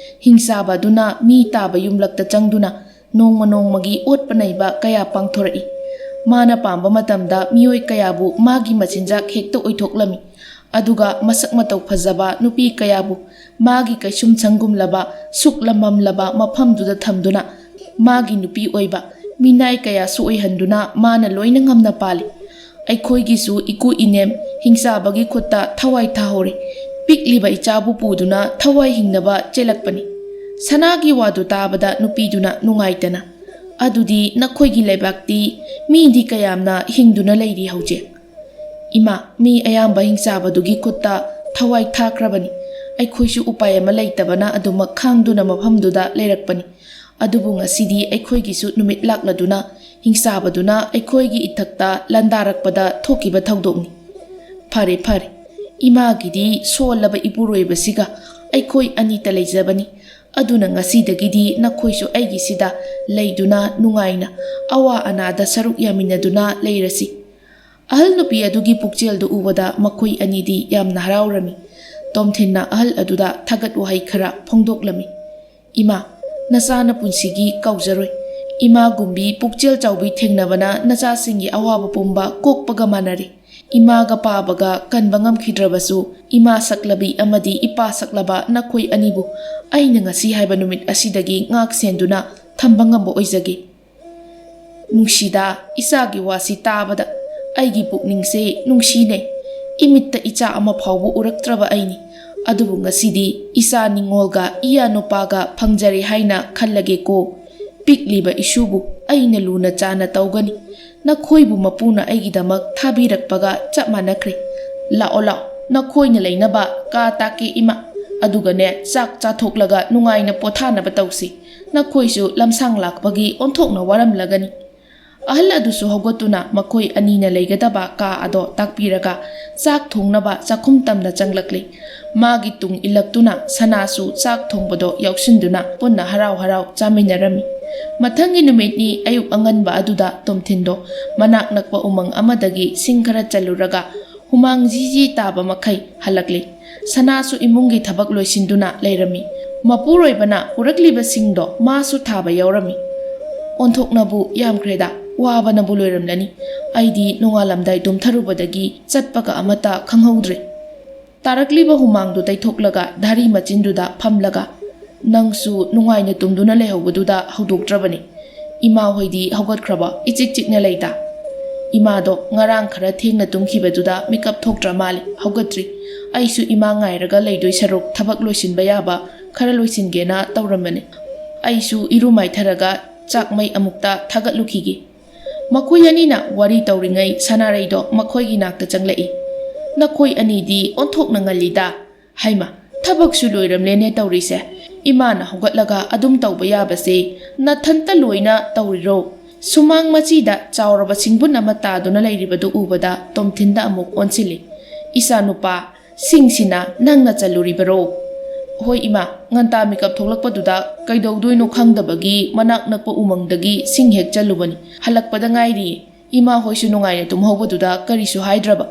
ꯍꯤꯡꯆꯥꯕ ꯑꯗꯨꯅ ꯃꯤ ꯇꯥꯕ ꯌꯨꯝꯂꯛꯇ ꯆꯪꯗꯨꯅ ꯅꯣꯡꯃ ꯅꯣꯡꯃꯒꯤ ꯑꯣꯠꯄ ꯅꯩꯕ ꯀꯌꯥ ꯄꯥꯡꯊꯣꯔꯛꯏ꯫ ꯃꯥꯅ ꯄꯥꯝꯕ ꯃꯇꯝꯗ ꯃꯤꯑꯣꯏ ꯀꯌꯥꯕꯨ ꯃꯥꯒꯤ ꯃꯆꯤꯟꯖꯥꯛ ꯍꯦꯛꯇ ꯑꯣꯏꯊꯣꯛꯂꯝꯃꯤ꯫ ꯑꯗꯨꯒ ꯃꯁꯛ ꯃꯇꯧ ꯐꯖꯕ ꯅꯨꯄꯤ ꯀꯌꯥꯕꯨ ꯃꯥꯒꯤ ꯀꯩꯁꯨꯝꯁꯪꯒꯨꯝꯂꯕ ꯁꯨꯛꯂꯝꯃꯝꯂꯕ ꯃꯐꯝꯗꯨꯗ ꯊꯝꯗꯨꯅ ꯃꯥꯒꯤ ꯅꯨꯄꯤ ꯑꯣꯏꯕ ꯃꯤꯅꯥꯏ ꯀꯌꯥꯁꯨ ꯑꯣꯏꯍꯟꯗꯨꯅ ꯃꯥꯅ ꯂꯣꯏꯅ ꯉꯝꯅ ꯄꯥꯜꯂꯤ꯫ ꯑꯩꯈꯣꯏꯒꯤꯁꯨ ꯏꯀꯨ ꯏꯅꯦꯝ ꯍꯤꯡꯆꯥꯕꯒꯤ ꯈꯨꯠꯇ ꯊꯋꯥꯏ ꯊꯥꯍꯧꯔꯦ꯫ ꯄꯤꯛꯂꯤꯕ ꯏꯆꯥꯕꯨ ꯄꯨꯗꯨꯅ ꯊꯋꯥꯏ ꯍꯤꯡꯅꯕ ꯆꯦꯜꯂꯛꯄꯅꯤ꯫" ꯁꯅꯥꯒꯤ ꯋꯥꯗꯨ ꯇꯥꯕꯗ ꯅꯨꯄꯤꯗꯨꯅ ꯅꯨꯡꯉꯥꯏꯇꯅ, "ꯑꯗꯨꯗꯤ ꯅꯈꯣꯏꯒꯤ ꯂꯩꯕꯥꯛꯇꯤ ꯃꯤꯗꯤ ꯀꯌꯥꯝꯅ ꯍꯤꯡꯗꯨꯅ ꯂꯩꯔꯤ ꯍꯧꯖꯤꯛ?" "ꯏꯃꯥ, ꯃꯤ ꯑꯌꯥꯝꯕ ꯍꯤꯡꯆꯥꯕꯗꯨꯒꯤ ꯈꯨꯠꯇ ꯊꯋꯥꯏ ꯊꯥꯈ꯭ꯔꯕꯅꯤ꯫ ꯑꯩꯈꯣꯏꯁꯨ ꯎꯄꯥꯏ ꯑꯃ ꯂꯩꯇꯕꯅ ꯑꯗꯨꯃꯛ ꯈꯥꯡꯗꯨꯅ ꯃꯐꯝꯗꯨꯗ ꯂꯩꯔꯛꯄꯅꯤ꯫ ꯑꯗꯨꯕꯨ ꯉꯁꯤꯗꯤ ꯑꯩꯈꯣꯏꯒꯤꯁꯨ ꯅꯨꯃꯤꯠ ꯂꯥꯛꯂꯗꯨꯅ ꯍꯤꯡꯆꯥꯕꯗꯨꯅ ꯑꯩꯈꯣꯏꯒꯤ ꯏꯊꯛꯇ ꯂꯥꯟꯗꯥꯔꯛꯄꯗ ꯊꯣꯛꯈꯤꯕ ꯊꯧꯗꯣꯛꯅꯤ꯫" "ꯐꯔꯦ, ꯐꯔꯦ꯫ ꯏꯃꯥꯒꯤꯗꯤ ꯁꯣꯜꯂꯕ ꯏꯄꯨꯔꯣꯏꯕꯁꯤꯒ ꯑꯩꯈꯣꯏ ꯑꯅꯤꯇ ꯂꯩꯖꯕꯅꯤ꯫ ꯑꯗꯨꯅ ꯉꯁꯤꯗꯒꯤꯗꯤ ꯅꯈꯣꯏꯁꯨ ꯑꯩꯒꯤꯁꯤꯗ ꯂꯩꯗꯨꯅ ꯅꯨꯡꯉꯥꯏꯅ ꯑꯋꯥ ꯑꯅꯥꯗ ꯁꯔꯨꯛ ꯌꯥꯃꯤꯟꯅꯗꯨꯅ ꯂꯩꯔꯁꯤ꯫" ꯑꯍꯜ ꯅꯨꯄꯤ ꯑꯗꯨꯒꯤ ꯄꯨꯛꯆꯦꯜꯗꯨ ꯎꯕꯗ ꯃꯈꯣꯏ ꯑꯅꯤꯗꯤ ꯌꯥꯝꯅ ꯍꯔꯥꯎꯔꯝꯃꯤ꯫ ꯇꯣꯝꯊꯤꯟꯅ ꯑꯍꯜ ꯑꯗꯨꯗ ꯊꯥꯒꯠ ꯋꯥꯍꯩ ꯈꯔ ꯐꯣꯡꯗꯣꯛꯂꯝꯃꯤ꯫ "ꯏꯃꯥ, ꯅꯆꯥꯅ ꯄꯨꯟꯁꯤꯒꯤ ꯀꯥꯎꯖꯔꯣꯏ꯫ ꯏꯃꯥꯒꯨꯝꯕꯤ ꯄꯨꯛꯆꯦꯜ ꯆꯥꯎꯕꯤ ꯊꯦꯡꯅꯕꯅ ꯅꯆꯥꯁꯤꯡꯒꯤ ꯑꯋꯥꯕ ꯄꯨꯝꯕ ꯀꯣꯛꯄꯒ ꯃꯥꯟꯅꯔꯦ꯫ ꯏꯃꯥꯒ ꯄꯥꯕꯒ ꯀꯟꯕ ꯉꯝꯈꯤꯗ꯭ꯔꯕꯁꯨ, ꯏꯃꯥ ꯁꯛꯂꯕꯤ ꯑꯃꯗꯤ ꯏꯄꯥ ꯁꯛꯂꯕ ꯅꯈꯣꯏ ꯑꯅꯤꯕꯨ ꯑꯩꯅ ꯉꯁꯤ ꯍꯥꯏꯕ ꯅꯨꯃꯤꯠ ꯑꯁꯤꯗꯒꯤ ꯉꯥꯛ ꯁꯦꯟꯗꯨꯅ ꯊꯝꯕ ꯉꯝꯕ ꯑꯣꯏꯖꯒꯦ꯫" "ꯅꯨꯡꯁꯤꯗ, ꯏꯆꯥꯒꯤ ꯋꯥꯁꯤ ꯇꯥꯕꯗ ꯑꯩꯒꯤ ꯄꯨꯛꯅꯤꯡꯁꯦ ꯅꯨꯡꯁꯤꯅꯩ꯫ ꯏꯃꯤꯠꯇ ꯏꯆꯥ ꯑꯃ ꯐꯥꯎꯕ ꯎꯔꯛꯇ꯭ꯔꯕ ꯑꯩꯅꯤ꯫ ꯑꯗꯨꯕꯨ ꯉꯁꯤꯗꯤ ꯏꯆꯥ ꯅꯤꯡꯉꯣꯜꯒ ꯏꯌꯥ ꯅꯨꯄꯥꯒ ꯐꯪꯖꯔꯦ ꯍꯥꯏꯅ ꯈꯜꯂꯒꯦꯀꯣ꯫ ꯄꯤꯛꯂꯤꯕ ꯏꯁꯨꯕꯨ ꯑꯩꯅ ꯂꯨꯅ ꯆꯥꯅ ꯇꯧꯒꯅꯤ꯫ ꯅꯈꯣꯏꯕꯨ ꯃꯄꯨꯅ ꯑꯩꯒꯤꯗꯃꯛ ꯊꯥꯕꯤꯔꯛꯄꯒ ꯆꯞ ꯃꯥꯟꯅꯈ꯭ꯔꯦ꯫ ꯂꯥꯛꯑꯣ, ꯂꯥꯛꯑꯣ, ꯅꯈꯣꯏꯅ ꯂꯩꯅꯕ ꯀꯥ ꯇꯥꯛꯀꯦ, ꯏꯃꯥ꯫ ꯑꯗꯨꯒꯅꯦ, ꯆꯥꯛ ꯆꯥꯊꯣꯛꯂꯒ ꯅꯨꯡꯉꯥꯏꯅ ꯄꯣꯊꯥꯅꯕ ꯇꯧꯁꯤ꯫ ꯅꯈꯣꯏꯁꯨ ꯂꯝꯁꯥꯡ ꯂꯥꯛꯄꯒꯤ ꯑꯣꯟꯊꯣꯛꯅ ꯋꯥꯔꯝꯂꯒꯅꯤ꯫" ꯑꯍꯜ ꯑꯗꯨꯁꯨ ꯍꯧꯒꯠꯇꯨꯅ ꯃꯈꯣꯏ ꯑꯅꯤꯅ ꯂꯩꯒꯗꯕ ꯀꯥ ꯑꯗꯣ ꯇꯥꯛꯄꯤꯔꯒ ꯆꯥꯛ ꯊꯣꯡꯅꯕ ꯆꯥꯛꯈꯨꯝ ꯇꯝꯅ ꯆꯪꯂꯛꯂꯦ꯫ ꯃꯥꯒꯤ ꯇꯨꯡ ꯏꯜꯂꯛꯇꯨꯅ ꯁꯅꯥꯁꯨ ꯆꯥꯛ ꯊꯣꯡꯕꯗꯣ ꯌꯥꯎꯁꯤꯟꯗꯨꯅ ꯄꯨꯟꯅ ꯍꯔꯥꯎ ꯍꯔꯥꯎ ꯆꯥꯃꯤꯟꯅꯔꯝꯃꯤ꯫ ꯃꯊꯪꯒꯤ ꯅꯨꯃꯤꯠꯅꯤ ꯑꯌꯨꯛ ꯑꯉꯟꯕ ꯑꯗꯨꯗ ꯇꯣꯝꯊꯤꯟꯗꯣ ꯃꯅꯥꯛ ꯅꯛꯄ ꯎꯃꯪ ꯑꯃꯗꯒꯤ ꯁꯤꯡ ꯈꯔ ꯆꯜꯂꯨꯔꯒ ꯍꯨꯃꯥꯡ ꯖꯤ ꯖꯤ ꯇꯥꯕ ꯃꯈꯩ ꯍꯜꯂꯛꯂꯤ꯫ ꯁꯅꯥꯁꯨ ꯏꯃꯨꯡꯒꯤ ꯊꯕꯛ ꯂꯣꯏꯁꯤꯟꯗꯨꯅ ꯂꯩꯔꯝꯃꯤ꯫ ꯃꯄꯨꯔꯣꯏꯕꯅ ꯄꯨꯔꯛꯂꯤꯕꯁꯤꯡꯗꯣ ꯃꯥꯁꯨ ꯊꯥꯕ ꯌꯥꯎꯔꯝꯃꯤ꯫ "ꯑꯣꯟꯊꯣꯛꯅꯕꯨ ꯌꯥꯝꯈ꯭ꯔꯦꯗ, ꯋꯥꯕꯅꯕꯨ ꯂꯣꯏꯔꯝꯂꯅꯤ꯫ ꯑꯩꯗꯤ ꯅꯣꯡꯉꯥꯜꯂꯝꯗꯥꯏ ꯇꯨꯝꯊꯔꯨꯕꯗꯒꯤ ꯆꯠꯄꯒ ꯑꯃꯠꯇ ꯈꯪꯍꯧꯗ꯭ꯔꯦ"꯫ ꯇꯥꯔꯛꯂꯤꯕ ꯍꯨꯃꯥꯡꯗꯨ ꯇꯩꯊꯣꯛꯂꯒ ꯙꯥꯔꯤ ꯃꯆꯤꯟꯗꯨꯗ ꯐꯝꯂꯒ, "ꯅꯪꯁꯨ ꯅꯨꯡꯉꯥꯏꯅ ꯇꯨꯝꯗꯨꯅ ꯂꯩꯍꯧꯕꯗꯨꯗ ꯍꯧꯗꯣꯛꯇ꯭ꯔꯕꯅꯤ꯫ ꯏꯃꯥ ꯍꯣꯏꯗꯤ ꯍꯧꯒꯠꯈ꯭ꯔꯕ? ꯏꯆꯤꯛ ꯆꯤꯛꯅ ꯂꯩꯗ"꯫ "ꯏꯃꯥꯗꯣ ꯉꯔꯥꯡ ꯈꯔ ꯊꯦꯡꯅ ꯇꯨꯝꯈꯤꯕꯗꯨꯗ ꯃꯤꯀꯞ ꯊꯣꯛꯇ꯭ꯔ ꯃꯥꯜꯂꯦ, ꯍꯧꯒꯠꯇ꯭ꯔꯤ꯫ ꯑꯩꯁꯨ ꯏꯃꯥ ꯉꯥꯏꯔꯒ ꯂꯩꯗꯣꯏ ꯁꯔꯨꯛ ꯊꯕꯛ ꯂꯣꯏꯁꯤꯟꯕ ꯌꯥꯕ ꯈꯔ ꯂꯣꯏꯁꯤꯟꯒꯦꯅ ꯇꯧꯔꯝꯕꯅꯤ꯫ ꯑꯩꯁꯨ ꯏꯔꯨ ꯃꯥꯏꯊꯔꯒ ꯆꯥꯛ ꯃꯩ ꯑꯃꯨꯛꯇ ꯊꯥꯒꯠꯂꯨꯈꯤꯒꯦ"꯫ ꯃꯈꯣꯏ ꯑꯅꯤꯅ ꯋꯥꯔꯤ ꯇꯧꯔꯤꯉꯩ ꯁꯅꯥꯔꯩꯗꯣ ꯃꯈꯣꯏꯒꯤ ꯅꯥꯛꯇ ꯆꯪꯂꯛꯏ꯫ "ꯅꯈꯣꯏ ꯑꯅꯤꯗꯤ ꯑꯣꯟꯊꯣꯛꯅ ꯉꯜꯂꯤꯗ꯫ ꯍꯩꯃ, ꯊꯕꯛꯁꯨ ꯂꯣꯏꯔꯝꯂꯦꯅꯦ ꯇꯧꯔꯤꯁꯦ꯫ ꯏꯃꯥꯅ ꯍꯧꯒꯠꯂꯒ ꯑꯗꯨꯝ ꯇꯧꯕ ꯌꯥꯕꯁꯦ ꯅꯊꯟꯇ ꯂꯣꯏꯅ ꯇꯧꯔꯤꯔꯣ?" ꯁꯨꯃꯥꯡ ꯃꯆꯤꯗ ꯆꯥꯎꯔꯕ ꯁꯤꯡꯕꯨꯟ ꯑꯃ ꯇꯥꯗꯨꯅ ꯂꯩꯔꯤꯕꯗꯨ ꯎꯕꯗ ꯇꯣꯝꯊꯤꯟꯗ ꯑꯃꯨꯛ ꯑꯣꯟꯁꯤꯜꯂꯤ꯫ "ꯏꯆꯥꯅꯨꯄꯥ, ꯁꯤꯡꯁꯤꯅ ꯅꯪꯅ ꯆꯜꯂꯨꯔꯤꯕꯔꯣ?" "ꯍꯣꯏ ꯏꯃꯥ, ꯉꯟꯇꯥ ꯃꯤꯀꯞ ꯊꯣꯛꯂꯛꯄꯗꯨꯗ ꯀꯩꯗꯧꯗꯣꯏꯅꯣ ꯈꯪꯗꯕꯒꯤ ꯃꯅꯥꯛ ꯅꯛꯄ ꯎꯃꯪꯗꯒꯤ ꯁꯤꯡ ꯍꯦꯛ ꯆꯜꯂꯨꯕꯅꯤ꯫ ꯍꯜꯂꯛꯄꯗ ꯉꯥꯏꯔꯤꯌꯦ꯫ ꯏꯃꯥ ꯍꯣꯏꯁꯨ ꯅꯨꯡꯉꯥꯏꯅ ꯇꯨꯝꯍꯧꯕꯗꯨꯗ ꯀꯔꯤꯁꯨ ꯍꯥꯏꯗ꯭ꯔꯕ"꯫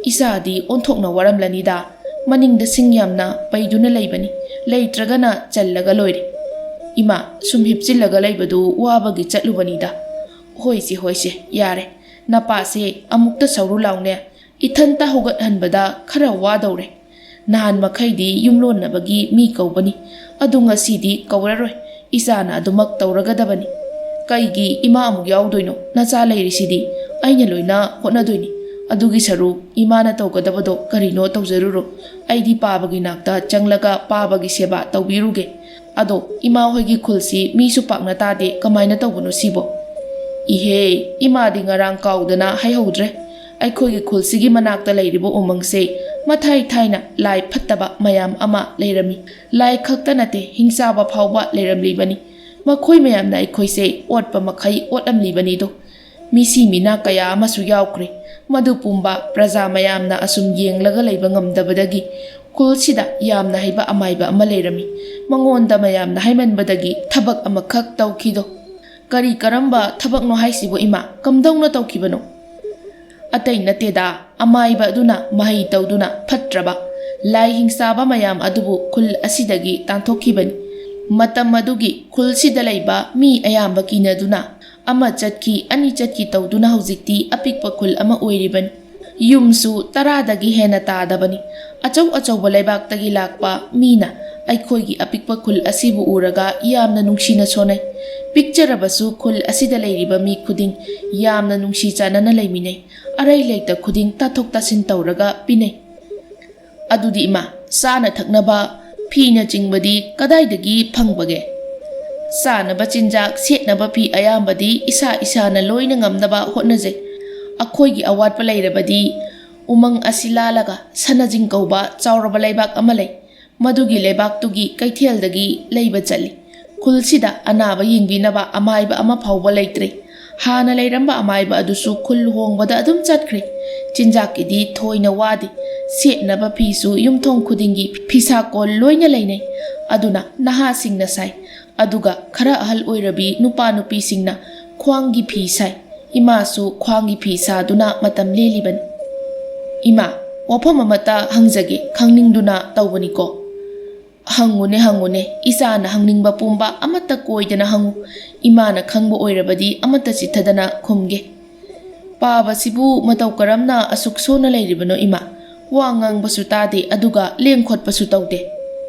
"ꯏꯆꯥꯗꯤ ꯑꯣꯟꯊꯣꯛꯅ ꯋꯥꯔꯝꯂꯅꯤꯗ꯫ ꯃꯅꯤꯡꯗ ꯁꯤꯡ ꯌꯥꯝꯅ ꯄꯩꯗꯨꯅ ꯂꯩꯕꯅꯤ, ꯂꯩꯇ꯭ꯔꯒꯅ ꯆꯜꯂꯒ ꯂꯣꯏꯔꯦ꯫ ꯏꯃꯥ, ꯁꯨꯝ ꯍꯤꯞꯆꯤꯜꯂꯒ ꯂꯩꯕꯗꯨ ꯋꯥꯕꯒꯤ ꯆꯠꯂꯨꯕꯅꯤꯗ"꯫ "ꯍꯣꯏꯁꯦ, ꯍꯣꯏꯁꯦ, ꯌꯥꯔꯦ꯫ ꯅꯄꯥꯁꯦ ꯑꯃꯨꯛꯇ ꯁꯧꯔꯨ ꯂꯥꯎꯅꯦ꯫ ꯏꯊꯟꯇ ꯍꯧꯒꯠꯍꯟꯕꯗ ꯈꯔ ꯋꯥꯗꯧꯔꯦ꯫ ꯅꯍꯥꯟ ꯃꯈꯩꯗꯤ ꯌꯨꯝꯂꯣꯟꯅꯕꯒꯤ ꯃꯤ ꯀꯧꯕꯅꯤ, ꯑꯗꯨ ꯉꯁꯤꯗꯤ ꯀꯧꯔꯔꯣꯏ꯫ ꯏꯆꯥꯅ ꯑꯗꯨꯃꯛ ꯇꯧꯔꯒꯗꯕꯅꯤ꯫ ꯀꯩꯒꯤ ꯏꯃꯥ ꯑꯃꯨꯛ ꯌꯥꯎꯗꯣꯏꯅꯣ? ꯅꯆꯥ ꯂꯩꯔꯤꯁꯤꯗꯤ꯫ ꯑꯩꯅ ꯂꯣꯏꯅ ꯍꯣꯠꯅꯗꯣꯏꯅꯤ꯫ ꯑꯗꯨꯒꯤ ꯁꯔꯨꯛ ꯏꯃꯥꯅ ꯇꯧꯒꯗꯕꯗꯣ ꯀꯔꯤꯅꯣ ꯇꯧꯖꯔꯨꯔꯣ꯫ ꯑꯩꯗꯤ ꯄꯥꯕꯒꯤ ꯅꯥꯛꯇ ꯆꯪꯂꯒ ꯄꯥꯕꯒꯤ ꯁꯦꯕꯥ ꯇꯧꯕꯤꯔꯨꯒꯦ꯫ ꯑꯗꯣ ꯏꯃꯥ ꯍꯣꯏꯒꯤ ꯈꯨꯜꯁꯤ ꯃꯤꯁꯨ ꯄꯥꯛꯅ ꯇꯥꯗꯦ, ꯀꯃꯥꯏꯅ ꯇꯧꯕꯅꯣ ꯁꯤꯕꯣ?" "ꯏꯍꯦ, ꯏꯃꯥꯗꯤ ꯉꯔꯥꯡ ꯀꯥꯎꯗꯅ ꯍꯥꯏꯍꯧꯗ꯭ꯔꯦ꯫ ꯑꯩꯈꯣꯏꯒꯤ ꯈꯨꯜꯁꯤꯒꯤ ꯃꯅꯥꯛꯇ ꯂꯩꯔꯤꯕ ꯎꯃꯪꯁꯦ ꯃꯊꯥꯏ ꯊꯥꯏꯅ ꯂꯥꯏ ꯐꯠꯇꯕ ꯃꯌꯥꯝ ꯑꯃ ꯂꯩꯔꯝꯃꯤ꯫ ꯂꯥꯏ ꯈꯛꯇ ꯅꯠꯇꯦ, ꯍꯤꯡꯆꯥꯕ ꯐꯥꯎꯕ ꯂꯩꯔꯝꯂꯤꯕꯅꯤ꯫ ꯃꯈꯣꯏ ꯃꯌꯥꯝꯅ ꯑꯩꯈꯣꯏꯁꯦ ꯑꯣꯠꯄ ꯃꯈꯩ ꯑꯣꯠꯂꯝꯂꯤꯕꯅꯤꯗꯣ꯫ ꯃꯤꯁꯤ ꯃꯤꯅꯥ ꯀꯌꯥ ꯑꯃꯁꯨ ꯌꯥꯎꯈ꯭ꯔꯦ꯫ ꯃꯗꯨ ꯄꯨꯝꯕ ꯄ꯭ꯔꯖꯥ ꯃꯌꯥꯝꯅ ꯑꯁꯨꯝ ꯌꯦꯡꯂꯒ ꯂꯩꯕ ꯉꯝꯗꯕꯗꯒꯤ ꯈꯨꯜꯁꯤꯗ ꯌꯥꯝꯅ ꯍꯩꯕ ꯑꯃꯥꯏꯕ ꯑꯃ ꯂꯩꯔꯝꯃꯤ꯫ ꯃꯉꯣꯟꯗ ꯃꯌꯥꯝꯅ ꯍꯥꯏꯃꯟꯕꯗꯒꯤ ꯊꯕꯛ ꯑꯃꯈꯛ ꯇꯧꯈꯤꯗꯣ꯫ ꯀꯔꯤ ꯀꯔꯝꯕ ꯊꯕꯛꯅꯣ ꯍꯥꯏꯁꯤꯕꯨ ꯏꯃꯥ? ꯀꯝꯗꯧꯅ ꯇꯧꯈꯤꯕꯅꯣ? ꯑꯇꯩ ꯅꯠꯇꯦꯗ, ꯑꯃꯥꯏꯕ ꯑꯗꯨꯅ ꯃꯍꯩ ꯇꯧꯗꯨꯅ ꯐꯠꯇ꯭ꯔꯕ ꯂꯥꯏ ꯍꯤꯡꯆꯥꯕ ꯃꯌꯥꯝ ꯑꯗꯨꯕꯨ ꯈꯨꯜ ꯑꯁꯤꯗꯒꯤ ꯇꯥꯟꯊꯣꯛꯈꯤꯕꯅꯤ꯫ ꯃꯇꯝ ꯑꯗꯨꯒꯤ ꯈꯨꯜꯁꯤꯗ ꯂꯩꯕ ꯃꯤ ꯑꯌꯥꯝꯕ ꯀꯤꯅꯗꯨꯅ ꯑꯃ ꯆꯠꯈꯤ, ꯑꯅꯤ ꯆꯠꯈꯤ ꯇꯧꯗꯨꯅ ꯍꯧꯖꯤꯛꯇꯤ ꯑꯄꯤꯛꯄ ꯈꯨꯜ ꯑꯃ ꯑꯣꯏꯔꯤꯕꯅꯤ꯫ ꯌꯨꯝꯁꯨ ꯇꯔꯥꯗꯒꯤ ꯍꯦꯟꯅ ꯇꯥꯗꯕꯅꯤ꯫ ꯑꯆꯧ ꯑꯆꯧꯕ ꯂꯩꯕꯥꯛꯇꯒꯤ ꯂꯥꯛꯄ ꯃꯤꯅ ꯑꯩꯈꯣꯏꯒꯤ ꯑꯄꯤꯛꯄ ꯈꯨꯜ ꯑꯁꯤꯕꯨ ꯎꯔꯒ ꯌꯥꯝꯅ ꯅꯨꯡꯁꯤꯅ ꯁꯣꯟꯅꯩ꯫ ꯄꯤꯛꯆꯔꯕꯁꯨ ꯈꯨꯜ ꯑꯁꯤꯗ ꯂꯩꯔꯤꯕ ꯃꯤ ꯈꯨꯗꯤꯡ ꯌꯥꯝꯅ ꯅꯨꯡꯁꯤ ꯆꯥꯟꯅꯅ ꯂꯩꯃꯤꯟꯅꯩ꯫ ꯑꯔꯩ ꯂꯩꯇ ꯈꯨꯗꯤꯡ ꯇꯥꯊꯣꯛ ꯇꯥꯁꯤꯟ ꯇꯧꯔꯒ ꯄꯤꯅꯩ꯫ ꯑꯗꯨꯗꯤ ꯏꯃꯥ, ꯆꯥꯅ ꯊꯛꯅꯕ ꯐꯤꯅꯆꯤꯡꯕꯗꯤ ꯀꯗꯥꯏꯗꯒꯤ ꯐꯪꯕꯒꯦ? ꯆꯥꯅꯕ ꯆꯤꯟꯖꯥꯛ, ꯁꯦꯠꯅꯕ ꯐꯤ ꯑꯌꯥꯝꯕꯗꯤ ꯏꯁꯥ ꯏꯁꯥꯅ ꯂꯣꯏꯅ ꯉꯝꯅꯕ ꯍꯣꯠꯅꯖꯩ꯫ ꯑꯩꯈꯣꯏꯒꯤ ꯑꯋꯥꯠꯄ ꯂꯩꯔꯕꯗꯤ ꯎꯃꯪ ꯑꯁꯤ ꯂꯥꯜꯂꯒ ꯁꯅꯖꯤꯡ ꯀꯧꯕ ꯆꯥꯎꯔꯕ ꯂꯩꯕꯥꯛ ꯑꯃ ꯂꯩ꯫ ꯃꯗꯨꯒꯤ ꯂꯩꯕꯥꯛꯇꯨꯒꯤ ꯀꯩꯊꯦꯜꯗꯒꯤ ꯂꯩꯕ ꯆꯠꯂꯤ꯫ ꯈꯨꯜꯁꯤꯗ ꯑꯅꯥꯕ ꯌꯦꯡꯕꯤꯅꯕ ꯑꯃꯥꯏꯕ ꯑꯃ ꯐꯥꯎꯕ ꯂꯩꯇ꯭ꯔꯦ꯫ ꯍꯥꯟꯅ ꯂꯩꯔꯝꯕ ꯑꯃꯥꯏꯕ ꯑꯗꯨꯁꯨ ꯈꯨꯜ ꯍꯣꯡꯕꯗ ꯑꯗꯨꯝ ꯆꯠꯈ꯭ꯔꯦ꯫ ꯆꯤꯟꯖꯥꯛꯀꯤꯗꯤ ꯊꯣꯏꯅ ꯋꯥꯗꯦ꯫ ꯁꯦꯠꯅꯕ ꯐꯤꯁꯨ ꯌꯨꯝꯊꯣꯡ ꯈꯨꯗꯤꯡꯒꯤ ꯐꯤꯁꯥꯀꯣꯜ ꯂꯣꯏꯅ ꯂꯩꯅꯩ꯫ ꯑꯗꯨꯅ ꯅꯍꯥꯁꯤꯡꯅ ꯁꯥꯏ꯫ ꯑꯗꯨꯒ ꯈꯔ ꯑꯍꯜ ꯑꯣꯏꯔꯕꯤ ꯅꯨꯄꯥ ꯅꯨꯄꯤꯁꯤꯡꯅ ꯈ꯭ꯋꯥꯡꯒꯤ ꯐꯤ ꯁꯥꯏ꯫ ꯏꯃꯥꯁꯨ ꯈ꯭ꯋꯥꯡꯒꯤ ꯐꯤ ꯁꯥꯗꯨꯅ ꯃꯇꯝ ꯂꯦꯜꯂꯤꯕꯅꯤ꯫ ꯏꯃꯥ, ꯋꯥꯐꯝ ꯑꯃꯇ ꯍꯪꯖꯒꯦ, ꯈꯪꯅꯤꯡꯗꯨꯅ ꯇꯧꯕꯅꯤꯀꯣ꯫ ꯍꯪꯉꯨꯅꯦ, ꯍꯪꯉꯨꯅꯦ, ꯏꯆꯥꯅ ꯍꯪꯅꯤꯡꯕ ꯄꯨꯝꯕ ꯑꯃꯠꯇ ꯀꯣꯏꯗꯅ ꯍꯪꯉꯨ꯫ ꯏꯃꯥꯅ ꯈꯪꯕ ꯑꯣꯏꯔꯕꯗꯤ ꯑꯃꯠꯇ ꯆꯤꯠꯊꯗꯅ ꯈꯨꯝꯒꯦ꯫ ꯄꯥꯕꯁꯤꯕꯨ ꯃꯇꯧ ꯀꯔꯝꯅ ꯑꯁꯨꯛ ꯁꯣꯟꯅ ꯂꯩꯔꯤꯕꯅꯣ ꯏꯃꯥ? ꯋꯥ ꯉꯥꯡꯕꯁꯨ ꯇꯥꯗꯦ, ꯑꯗꯨꯒ ꯂꯦꯡ ꯈꯣꯠꯄꯁꯨ ꯇꯧꯗꯦ꯫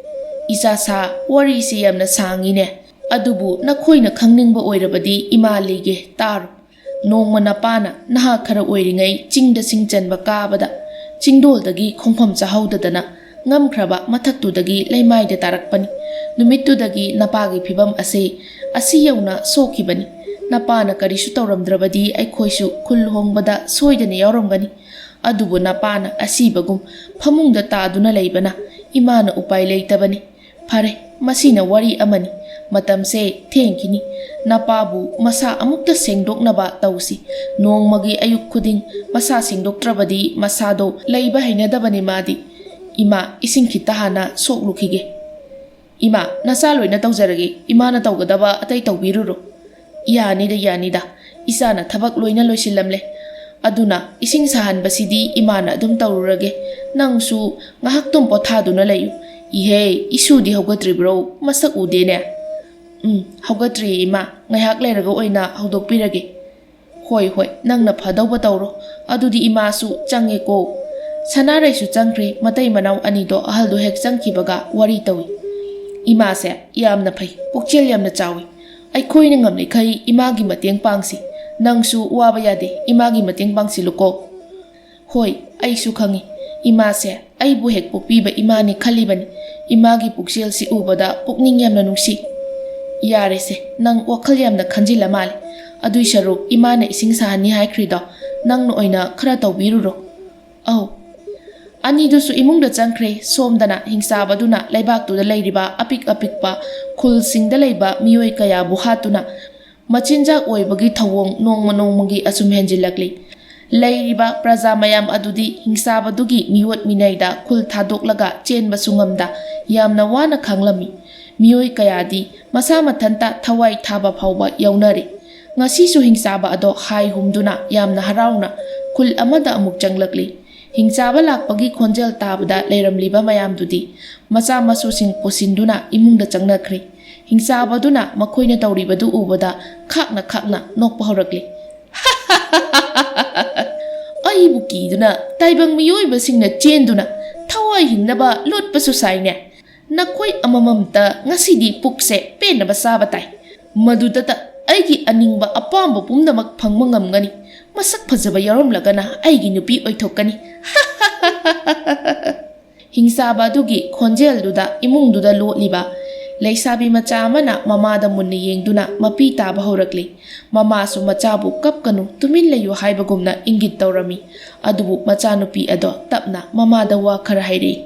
ꯏꯆꯥ ꯁꯥ, ꯋꯥꯔꯤꯁꯤ ꯌꯥꯝꯅ ꯁꯥꯡꯉꯤꯅꯦ꯫ ꯑꯗꯨꯕꯨ ꯅꯈꯣꯏꯅ ꯈꯪꯅꯤꯡꯕ ꯑꯣꯏꯔꯕꯗꯤ ꯏꯃꯥ ꯂꯤꯒꯦ, ꯇꯥꯔꯣ꯫ ꯅꯣꯡꯃ ꯅꯄꯥꯅ ꯅꯍꯥ ꯈꯔ ꯑꯣꯏꯔꯤꯉꯩ ꯆꯤꯡꯗ ꯁꯤꯡ ꯆꯟꯕ ꯀꯥꯕꯗ ꯆꯤꯡꯗꯣꯜꯗꯒꯤ ꯈꯣꯡꯐꯝ ꯆꯥꯍꯧꯗꯗꯅ ꯉꯝꯈ꯭ꯔꯕ ꯃꯊꯛꯇꯨꯗꯒꯤ ꯂꯩꯃꯥꯏꯗ ꯇꯥꯔꯛꯄꯅꯤ꯫ ꯅꯨꯃꯤꯠꯇꯨꯗꯒꯤ ꯅꯄꯥꯒꯤ ꯐꯤꯚꯝ ꯑꯁꯤ ꯑꯁꯤ ꯌꯧꯅ ꯁꯣꯛꯈꯤꯕꯅꯤ꯫ ꯅꯄꯥꯅ ꯀꯔꯤꯁꯨ ꯇꯧꯔꯝꯗ꯭ꯔꯕꯗꯤ ꯑꯩꯈꯣꯏꯁꯨ ꯈꯨꯜ ꯍꯣꯡꯕꯗ ꯁꯣꯏꯗꯅ ꯌꯥꯎꯔꯝꯒꯅꯤ꯫ ꯑꯗꯨꯕꯨ ꯅꯄꯥꯅ ꯑꯁꯤꯕꯒꯨꯝ ꯐꯃꯨꯡꯗ ꯇꯥꯗꯨꯅ ꯂꯩꯕꯅ ꯏꯃꯥꯅ ꯎꯄꯥꯏ ꯂꯩꯇꯕꯅꯤ꯫ ꯐꯔꯦ, ꯃꯁꯤꯅ ꯋꯥꯔꯤ ꯑꯃꯅꯤ꯫ ꯃꯇꯝꯁꯦ ꯊꯦꯡꯈꯤꯅꯤ꯫ ꯅꯄꯥꯕꯨ ꯃꯁꯥ ꯑꯃꯨꯛꯇ ꯁꯦꯡꯗꯣꯛꯅꯕ ꯇꯧꯁꯤ꯫ ꯅꯣꯡꯃꯒꯤ ꯑꯌꯨꯛ ꯈꯨꯗꯤꯡ ꯃꯁꯥ ꯁꯦꯡꯗꯣꯛꯇ꯭ꯔꯕꯗꯤ ꯃꯁꯥꯗꯣ ꯂꯩꯕ ꯍꯩꯅꯗꯕꯅꯤ ꯃꯥꯗꯤ꯫ "ꯏꯃꯥ, ꯏꯁꯤꯡ ꯈꯤꯇ ꯍꯥꯟꯅ ꯁꯣꯛꯂꯨꯈꯤꯒꯦ꯫" "ꯏꯃꯥ, ꯅꯆꯥ ꯂꯣꯏꯅ ꯇꯧꯖꯔꯒꯦ, ꯏꯃꯥꯅ ꯇꯧꯒꯗꯕ ꯑꯇꯩ ꯇꯧꯕꯤꯔꯨꯔꯣ꯫" "ꯌꯥꯅꯤꯗ, ꯌꯥꯅꯤꯗ, ꯏꯆꯥꯅ ꯊꯕꯛ ꯂꯣꯏꯅ ꯂꯣꯏꯁꯤꯜꯂꯝꯂꯦ꯫ ꯑꯗꯨꯅ ꯏꯁꯤꯡ ꯁꯥꯍꯟꯕꯁꯤꯗꯤ ꯏꯃꯥꯅ ꯑꯗꯨꯝ ꯇꯧꯔꯨꯔꯒꯦ꯫ ꯅꯪꯁꯨ ꯉꯥꯏꯍꯥꯛꯇꯨꯝ ꯄꯣꯊꯥꯗꯨꯅ ꯂꯩꯌꯨ꯫ ꯏꯍꯦ, ꯏꯁꯨꯗꯤ ꯍꯧꯒꯠꯇ꯭ꯔꯤꯕ꯭ꯔꯣ? ꯃꯁꯛ ꯎꯗꯦꯅꯦ꯫" "ꯎꯝ, ꯍꯧꯒꯠꯇ꯭ꯔꯤꯌꯦ ꯏꯃꯥ, ꯉꯥꯏꯍꯥꯛ ꯂꯩꯔꯒ ꯑꯣꯏꯅ ꯍꯧꯗꯣꯛꯄꯤꯔꯒꯦ꯫" "ꯍꯣꯏ, ꯍꯣꯏ, ꯅꯪꯅ ꯐꯗꯧꯕ ꯇꯧꯔꯣ꯫" ꯑꯗꯨꯗꯤ ꯏꯃꯥꯁꯨ ꯆꯪꯉꯦꯀꯣ꯫ ꯁꯅꯥꯔꯩꯁꯨ ꯆꯪꯈ꯭ꯔꯦ, ꯃꯇꯩ ꯃꯅꯥꯎ ꯑꯅꯤꯗꯣ ꯑꯍꯜꯗꯣ ꯍꯦꯛ ꯆꯪꯈꯤꯕꯒ ꯋꯥꯔꯤ ꯇꯧꯏ꯫ "ꯏꯃꯥꯁꯦ ꯌꯥꯝꯅ ꯐꯩ, ꯄꯨꯛꯆꯦꯜ ꯌꯥꯝꯅ ꯆꯥꯎꯏ꯫ ꯑꯩꯈꯣꯏꯅ ꯉꯝꯂꯤꯈꯩ ꯏꯃꯥꯒꯤ ꯃꯇꯦꯡ ꯄꯥꯡꯁꯤ꯫ ꯅꯪꯁꯨ ꯋꯥꯕ ꯌꯥꯗꯦ, ꯏꯃꯥꯒꯤ ꯃꯇꯦꯡ ꯄꯥꯡꯁꯤꯜꯂꯨꯀꯣ꯫" "ꯍꯣꯏ, ꯑꯩꯁꯨ ꯈꯪꯏ꯫ ꯏꯃꯥꯁꯦ ꯑꯩꯕꯨ ꯍꯦꯛ ꯄꯣꯛꯄꯤꯕ ꯏꯃꯥꯅꯤ ꯈꯜꯂꯤꯕꯅꯤ꯫ ꯏꯃꯥꯒꯤ ꯄꯨꯛꯆꯦꯜꯁꯤ ꯎꯕꯗ ꯄꯨꯛꯅꯤꯡ ꯌꯥꯝꯅ ꯅꯨꯡꯁꯤ꯫ ꯌꯥꯔꯦꯁꯦ, ꯅꯪ ꯋꯥꯈꯜ ꯌꯥꯝꯅ ꯈꯟꯖꯤꯜꯂ ꯃꯥꯜꯂꯦ꯫ ꯑꯗꯨꯏ ꯁꯔꯨꯛ ꯏꯃꯥꯅ ꯏꯁꯤꯡ ꯁꯥꯍꯟꯅꯤ ꯍꯥꯏꯈ꯭ꯔꯤꯗꯣ ꯅꯪꯅ ꯑꯣꯏꯅ ꯈꯔ ꯇꯧꯕꯤꯔꯨꯔꯣ꯫" "ꯑꯧ꯫" ꯑꯅꯤꯗꯨꯁꯨ ꯏꯃꯨꯡꯗ ꯆꯪꯈ꯭ꯔꯦ꯫ ꯁꯣꯝꯗꯅ ꯍꯤꯡꯆꯥꯕꯗꯨꯅ ꯂꯩꯕꯥꯛꯇꯨꯗ ꯂꯩꯔꯤꯕ ꯑꯄꯤꯛ ꯑꯄꯤꯛꯄ ꯈꯨꯜꯁꯤꯡꯗ ꯂꯩꯕ ꯃꯤꯑꯣꯏ ꯀꯌꯥꯕꯨ ꯍꯥꯠꯇꯨꯅ ꯃꯆꯤꯟꯖꯥꯛ ꯑꯣꯏꯕꯒꯤ ꯊꯧꯑꯣꯡ ꯅꯣꯡꯃ ꯅꯣꯡꯃꯒꯤ ꯑꯁꯨꯝ ꯍꯦꯟꯖꯤꯜꯂꯛꯂꯤ꯫ ꯂꯩꯔꯤꯕ ꯄ꯭ꯔꯖꯥ ꯃꯌꯥꯝ ꯑꯗꯨꯗꯤ ꯍꯤꯡꯆꯥꯕꯗꯨꯒꯤ ꯃꯤꯑꯣꯠ ꯃꯤꯅꯩꯗ ꯈꯨꯜ ꯊꯥꯗꯣꯛꯂꯒ ꯆꯦꯟꯕꯁꯨ ꯉꯝꯗ ꯌꯥꯝꯅ ꯋꯥꯅ ꯈꯥꯡꯂꯝꯃꯤ꯫ ꯃꯤꯑꯣꯏ ꯀꯌꯥꯗꯤ ꯃꯁꯥ ꯃꯊꯟꯇ ꯊꯋꯥꯏ ꯊꯥꯕ ꯐꯥꯎꯕ ꯌꯥꯎꯅꯔꯤ꯫ ꯉꯁꯤꯁꯨ ꯍꯤꯡꯆꯥꯕ ꯑꯗꯣ ꯍꯥꯏ ꯍꯨꯝꯗꯨꯅ ꯌꯥꯝꯅ ꯍꯔꯥꯎꯅ ꯈꯨꯜ ꯑꯃꯗ ꯑꯃꯨꯛ ꯆꯪꯂꯛꯂꯤ꯫ ꯍꯤꯡꯆꯥꯕ ꯂꯥꯛꯄꯒꯤ ꯈꯣꯟꯖꯦꯜ ꯇꯥꯕꯗ ꯂꯩꯔꯝꯂꯤꯕ ꯃꯌꯥꯝꯗꯨꯗꯤ ꯃꯆꯥ ꯃꯁꯨꯁꯤꯡ ꯄꯨꯁꯤꯟꯗꯨꯅ ꯏꯃꯨꯡꯗ ꯆꯪꯅꯈ꯭ꯔꯤ꯫ ꯍꯤꯡꯆꯥꯕꯗꯨꯅ ꯃꯈꯣꯏꯅ ꯇꯧꯔꯤꯕꯗꯨ ꯎꯕꯗ ꯈꯥꯛꯅ ꯈꯥꯛꯅ ꯅꯣꯛꯄ ꯍꯧꯔꯛꯂꯤ꯫ "ꯑꯩꯕꯨ ꯀꯤꯗꯨꯅ ꯇꯥꯏꯕꯪ ꯃꯤꯑꯣꯏꯕꯁꯤꯡꯅ ꯆꯦꯟꯗꯨꯅ ꯊꯋꯥꯏ ꯍꯤꯡꯅꯕ ꯂꯣꯠꯄꯁꯨ ꯁꯥꯏꯅꯦ꯫ ꯅꯈꯣꯏ ꯑꯃꯃꯝꯇ ꯉꯁꯤꯗꯤ ꯄꯨꯛꯁꯦ ꯄꯦꯟꯅꯕ ꯆꯥꯕ ꯇꯥꯏ꯫ ꯃꯗꯨꯗꯇ ꯑꯩꯒꯤ ꯑꯅꯤꯡꯕ ꯑꯄꯥꯝꯕ ꯄꯨꯝꯅꯃꯛ ꯐꯪꯕ ꯉꯝꯒꯅꯤ꯫ ꯃꯁꯛ ꯐꯖꯕ ꯌꯥꯎꯔꯝꯂꯒꯅ ꯑꯩꯒꯤ ꯅꯨꯄꯤ ꯑꯣꯏꯊꯣꯛꯀꯅꯤ꯫" ꯍꯤꯡꯆꯥꯕ ꯑꯗꯨꯒꯤ ꯈꯣꯟꯖꯦꯜꯗꯨꯗ ꯏꯃꯨꯡꯗꯨꯗ ꯂꯣꯠꯂꯤꯕ ꯂꯩꯁꯥꯕꯤ ꯃꯆꯥ ꯑꯃꯅ ꯃꯃꯥꯗ ꯃꯨꯟꯅ ꯌꯦꯡꯗꯨꯅ ꯃꯄꯤ ꯇꯥꯕ ꯍꯧꯔꯛꯂꯤ꯫ ꯃꯃꯥꯁꯨ ꯃꯆꯥꯕꯨ "ꯀꯞꯀꯅꯨ, ꯇꯨꯃꯤꯟ ꯂꯩꯌꯨ" ꯍꯥꯏꯕꯒꯨꯝꯅ ꯏꯪꯒꯤꯠ ꯇꯧꯔꯝꯃꯤ꯫ ꯑꯗꯨꯕꯨ ꯃꯆꯥꯅꯨꯄꯤ ꯑꯗꯣ ꯇꯞꯅ ꯃꯃꯥꯗ ꯋꯥ ꯈꯔ ꯍꯥꯏꯔꯛꯏ꯫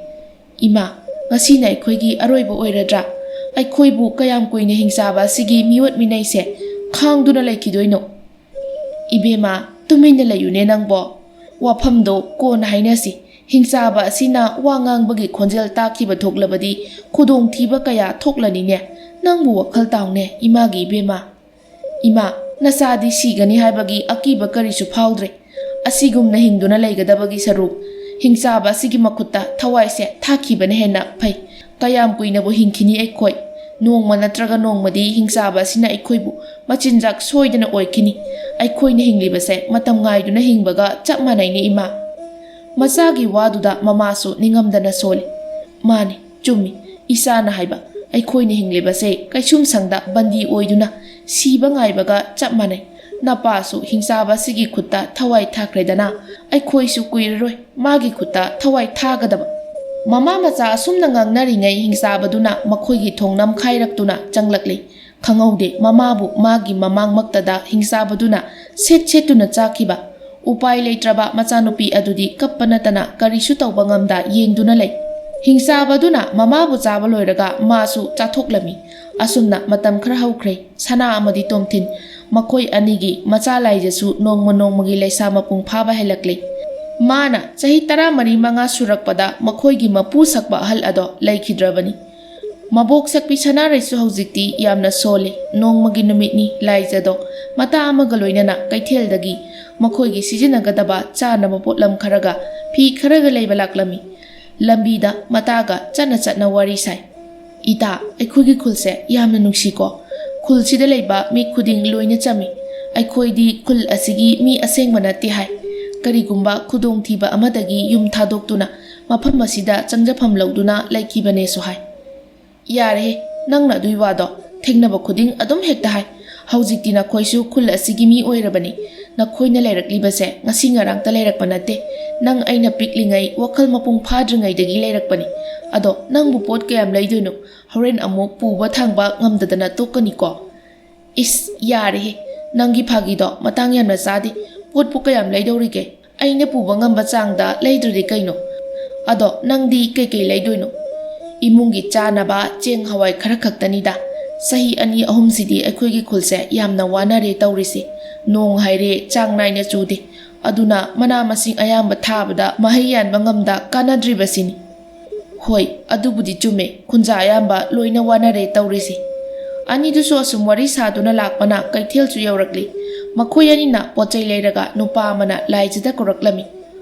"ꯏꯃꯥ, ꯉꯁꯤꯅ ꯑꯩꯈꯣꯏꯒꯤ ꯑꯔꯣꯏꯕ ꯑꯣꯏꯔꯗ꯭ꯔꯥ? ꯑꯩꯈꯣꯏꯕꯨ ꯀꯌꯥꯝ ꯀꯨꯏꯅ ꯍꯤꯡꯆꯥꯕ ꯑꯁꯤꯒꯤ ꯃꯤꯑꯣꯠ ꯃꯤꯅꯩꯁꯦ ꯈꯥꯡꯗꯨꯅ ꯂꯩꯈꯤꯗꯣꯏꯅꯣ?" "ꯏꯕꯦꯝꯃ, ꯇꯨꯃꯤꯟꯅ ꯂꯩꯌꯨꯅꯦ ꯅꯪꯕꯣ꯫ ꯋꯥꯐꯝꯗꯣ ꯀꯣꯟꯅ ꯍꯥꯏꯅꯁꯤ꯫ ꯍꯤꯡꯆꯥꯕ ꯑꯁꯤꯅ ꯋꯥ ꯉꯥꯡꯕꯒꯤ ꯈꯣꯟꯖꯦꯜ ꯇꯥꯈꯤꯕ ꯊꯣꯛꯂꯕꯗꯤ ꯈꯨꯗꯣꯡꯊꯤꯕ ꯀꯌꯥ ꯊꯣꯛꯂꯅꯤꯅꯦ꯫ ꯅꯪꯕꯨ ꯋꯥꯈꯜ ꯇꯥꯎꯅꯦ, ꯏꯃꯥꯒꯤ ꯏꯕꯦꯝꯃ꯫ ꯏꯃꯥ, ꯅꯆꯥꯗꯤ ꯁꯤꯒꯅꯤ ꯍꯥꯏꯕꯒꯤ ꯑꯀꯤꯕ ꯀꯔꯤꯁꯨ ꯐꯥꯎꯗ꯭ꯔꯦ꯫ ꯑꯁꯤꯒꯨꯝꯅ ꯍꯤꯡꯗꯨꯅ ꯂꯩꯒꯗꯕꯒꯤ ꯁꯔꯨꯛ, ꯍꯤꯡꯆꯥꯕ ꯑꯁꯤꯒꯤ ꯃꯈꯨꯠꯇ ꯊꯋꯥꯏꯁꯦ ꯊꯥꯈꯤꯕꯅ ꯍꯦꯟꯅ ꯐꯩ꯫ ꯀꯌꯥꯝ ꯀꯨꯏꯅꯕꯨ ꯍꯤꯡꯈꯤꯅꯤ ꯑꯩꯈꯣꯏ? ꯅꯣꯡꯃ ꯅꯠꯇ꯭ꯔꯒ ꯅꯣꯡꯃꯗꯤ ꯍꯤꯡꯆꯥꯕ ꯑꯁꯤꯅ ꯑꯩꯈꯣꯏꯕꯨ ꯃꯆꯤꯟꯖꯥꯛ ꯁꯣꯏꯗꯅ ꯑꯣꯏꯈꯤꯅꯤ꯫ ꯑꯩꯈꯣꯏꯅ ꯍꯤꯡꯂꯤꯕꯁꯦ ꯃꯇꯝ ꯉꯥꯏꯗꯨꯅ ꯍꯤꯡꯕꯒ ꯆꯞ ꯃꯥꯟꯅꯩꯅꯦ, ꯏꯃꯥ꯫ ꯃꯆꯥꯒꯤ ꯋꯥꯗꯨꯗ ꯃꯃꯥꯁꯨ ꯅꯤꯡꯉꯝꯗꯅ ꯁꯣꯜꯂꯤ꯫ ꯃꯥꯅꯤ, ꯆꯨꯝꯃꯤ꯫ ꯏꯆꯥꯅ ꯍꯥꯏꯕ, ꯑꯩꯈꯣꯏꯅ ꯍꯤꯡꯂꯤꯕꯁꯦ ꯀꯩꯁꯨꯝꯁꯪꯗ ꯕꯟꯗꯤ ꯑꯣꯏꯗꯨꯅ ꯁꯤꯕ ꯉꯥꯏꯕꯒ ꯆꯞ ꯃꯥꯟꯅꯩ꯫ ꯅꯄꯥꯁꯨ ꯍꯤꯡꯆꯥꯕ ꯑꯁꯤꯒꯤ ꯈꯨꯠꯇ ꯊꯋꯥꯏ ꯊꯥꯈ꯭ꯔꯦꯗꯅ, ꯑꯩꯈꯣꯏꯁꯨ ꯀꯨꯏꯔꯔꯣꯏ ꯃꯥꯒꯤ ꯈꯨꯠꯇ ꯊꯋꯥꯏ ꯊꯥꯒꯗꯕ꯫ ꯃꯃꯥ ꯃꯆꯥ ꯑꯁꯨꯝꯅ ꯉꯥꯡꯅꯔꯤꯉꯩ, ꯍꯤꯡꯆꯥꯕꯗꯨꯅ ꯃꯈꯣꯏꯒꯤ ꯊꯣꯡ ꯅꯝꯈꯥꯏꯔꯛꯇꯨꯅ ꯆꯪꯂꯛꯂꯤ꯫ ꯈꯪꯍꯧꯗꯦ ꯃꯃꯥꯕꯨ ꯃꯥꯒꯤ ꯃꯃꯥꯡꯃꯛꯇꯗ ꯍꯤꯡꯆꯥꯕꯗꯨꯅ ꯁꯦꯠ ꯁꯦꯠꯇꯨꯅ ꯆꯥꯈꯤꯕ꯫ ꯎꯄꯥꯏ ꯂꯩꯇ꯭ꯔꯕ ꯃꯆꯥꯅꯨꯄꯤ ꯑꯗꯨꯗꯤ ꯀꯞꯄ ꯅꯠꯇꯅ ꯀꯔꯤꯁꯨ ꯇꯧꯕ ꯉꯝꯗ ꯌꯦꯡꯗꯨꯅ ꯂꯩ꯫ ꯍꯤꯡꯆꯥꯕꯗꯨꯅ ꯃꯃꯥꯕꯨ ꯆꯥꯕ ꯂꯣꯏꯔꯒ ꯃꯥꯁꯨ ꯆꯥꯊꯣꯛꯂꯝꯃꯤ꯫ ꯑꯁꯨꯝꯅ ꯃꯇꯝ ꯈꯔ ꯍꯧꯈ꯭ꯔꯦ꯫ ꯁꯅꯥ ꯑꯃꯗꯤ ꯇꯣꯝꯊꯤꯟ ꯃꯈꯣꯏ ꯑꯅꯤꯒꯤ ꯃꯆꯥ ꯂꯥꯏꯖꯁꯨ ꯅꯣꯡꯃ ꯅꯣꯡꯃꯒꯤ ꯂꯩꯁꯥ ꯃꯄꯨꯡ ꯐꯥꯕ ꯍꯦꯜꯂꯛꯂꯤ꯫ ꯃꯥꯅ ꯆꯍꯤ ꯇꯔꯥꯃꯔꯤ ꯃꯉꯥ ꯁꯨꯔꯛꯄꯗ ꯃꯈꯣꯏꯒꯤ ꯃꯄꯨ ꯁꯛꯄ ꯑꯍꯜ ꯑꯗꯣ ꯂꯩꯈꯤꯗ꯭ꯔꯕꯅꯤ꯫ ꯃꯕꯣꯛ ꯁꯛꯄꯤ ꯁꯅꯥꯔꯩꯁꯨ ꯍꯧꯖꯤꯛꯇꯤ ꯌꯥꯝꯅ ꯁꯣꯜꯂꯤ꯫ ꯅꯣꯡꯃꯒꯤ ꯅꯨꯃꯤꯠꯅꯤ ꯂꯥꯏꯖꯗꯣ ꯃꯇꯥ ꯑꯃꯒ ꯂꯣꯏꯅꯅ ꯀꯩꯊꯦꯜꯗꯒꯤ ꯃꯈꯣꯏꯒꯤ ꯁꯤꯖꯤꯟꯅꯒꯗꯕ ꯆꯥꯅꯕ ꯄꯣꯠꯂꯝ ꯈꯔꯒ ꯐꯤ ꯈꯔꯒ ꯂꯩꯕ ꯂꯥꯛꯂꯝꯃꯤ꯫ ꯂꯝꯕꯤꯗ ꯃꯇꯥꯒ ꯆꯠꯅ ꯆꯠꯅ ꯋꯥꯔꯤ ꯁꯥꯏ꯫ "ꯏꯇꯥ, ꯑꯩꯈꯣꯏꯒꯤ ꯈꯨꯜꯁꯦ ꯌꯥꯝꯅ ꯅꯨꯡꯁꯤꯀꯣ꯫ ꯈꯨꯜꯁꯤꯗ ꯂꯩꯕ ꯃꯤ ꯈꯨꯗꯤꯡ ꯂꯣꯏꯅ ꯆꯝꯃꯤ꯫ ꯑꯩꯈꯣꯏꯗꯤ ꯈꯨꯜ ꯑꯁꯤꯒꯤ ꯃꯤ ꯑꯁꯦꯡꯕ ꯅꯠꯇꯦ" ꯍꯥꯏ꯫ "ꯀꯔꯤꯒꯨꯝꯕ ꯈꯨꯗꯣꯡꯊꯤꯕ ꯑꯃꯗꯒꯤ ꯌꯨꯝ ꯊꯥꯗꯣꯛꯇꯨꯅ ꯃꯐꯝ ꯑꯁꯤꯗ ꯆꯪꯖꯐꯝ ꯂꯧꯗꯨꯅ ꯂꯩꯈꯤꯕꯅꯦꯁꯨ" ꯍꯥꯏ꯫ "ꯌꯥꯔꯦꯍꯦ, ꯅꯪꯅ ꯑꯗꯨꯏ ꯋꯥꯗꯣ꯫ ꯊꯦꯡꯅꯕ ꯈꯨꯗꯤꯡ ꯑꯗꯨꯝ ꯍꯦꯛꯇ ꯍꯥꯏ꯫ ꯍꯧꯖꯤꯛꯇꯤ ꯅꯈꯣꯏꯁꯨ ꯈꯨꯜ ꯑꯁꯤꯒꯤ ꯃꯤ ꯑꯣꯏꯔꯕꯅꯤ꯫ ꯅꯈꯣꯏꯅ ꯂꯩꯔꯛꯂꯤꯕꯁꯦ ꯉꯁꯤ ꯉꯔꯥꯡꯇ ꯂꯩꯔꯛꯄ ꯅꯠꯇꯦ꯫ ꯅꯪ ꯑꯩꯅ ꯄꯤꯛꯂꯤꯉꯩ ꯋꯥꯈꯜ ꯃꯄꯨꯡ ꯐꯥꯗ꯭ꯔꯤꯉꯩꯗꯒꯤ ꯂꯩꯔꯛꯄꯅꯤ꯫ ꯑꯗꯣ ꯅꯪꯕꯨ ꯄꯣꯠ ꯀꯌꯥꯝ ꯂꯩꯗꯣꯏꯅꯣ? ꯍꯣꯔꯦꯟ ꯑꯃꯨꯛ ꯄꯨꯕ ꯊꯥꯡꯕ ꯉꯝꯗꯗꯅ ꯇꯣꯛꯀꯅꯤꯀꯣ?" "ꯏꯁ, ꯌꯥꯔꯦꯍꯦ, ꯅꯪꯒꯤ ꯐꯥꯒꯤꯗꯣ ꯃꯇꯥꯡ ꯌꯥꯝꯅ ꯆꯥꯗꯦ꯫ ꯄꯣꯠꯄꯨ ꯀꯌꯥꯝ ꯂꯩꯗꯧꯔꯤꯒꯦ? ꯑꯩꯅ ꯄꯨꯕ ꯉꯝꯕ ꯆꯥꯡꯗ ꯂꯩꯗ꯭ꯔꯗꯤ ꯀꯩꯅꯣ? ꯑꯗꯣ ꯅꯪꯗꯤ ꯀꯩꯀꯩ ꯂꯩꯗꯣꯏꯅꯣ?" "ꯏꯃꯨꯡꯒꯤ ꯆꯥꯅꯕ ꯆꯦꯡ ꯍꯋꯥꯏ ꯈꯔ ꯈꯛꯇꯅꯤꯗ꯫ ꯆꯍꯤ ꯑꯅꯤ ꯑꯍꯨꯝꯁꯤꯗꯤ ꯑꯩꯈꯣꯏꯒꯤ ꯈꯨꯜꯁꯦ ꯌꯥꯝꯅ ꯋꯥꯅꯔꯦ ꯇꯧꯔꯤꯁꯦ꯫ ꯅꯣꯡ ꯍꯥꯏꯔꯦ ꯆꯥꯡ ꯅꯥꯏꯅ ꯆꯨꯗꯦ, ꯑꯗꯨꯅ ꯃꯅꯥ ꯃꯁꯤꯡ ꯑꯌꯥꯝꯕ ꯊꯥꯕꯗ ꯃꯍꯩ ꯌꯥꯟꯕ ꯉꯝꯗ ꯀꯥꯟꯅꯗ꯭ꯔꯤꯕꯁꯤꯅꯤ꯫ ꯍꯣꯏ, ꯑꯗꯨꯕꯨꯗꯤ ꯆꯨꯝꯃꯦ, ꯈꯨꯟꯖꯥ ꯑꯌꯥꯝꯕ ꯂꯣꯏꯅ ꯋꯥꯅꯔꯦ ꯇꯧꯔꯤꯁꯦ꯫ ꯑꯅꯤꯗꯨꯁꯨ ꯑꯁꯨꯝ ꯋꯥꯔꯤ ꯁꯥꯗꯨꯅ ꯂꯥꯛꯄꯅ ꯀꯩꯊꯦꯜꯁꯨ ꯌꯧꯔꯛꯂꯤ꯫ ꯃꯈꯣꯏ ꯑꯅꯤꯅ ꯄꯣꯠ ꯆꯩ ꯂꯩꯔꯒ ꯅꯨꯄꯥ ꯑꯃꯅ ꯂꯥꯏꯖꯗ ꯀꯧꯔꯛꯂꯝꯃꯤ꯫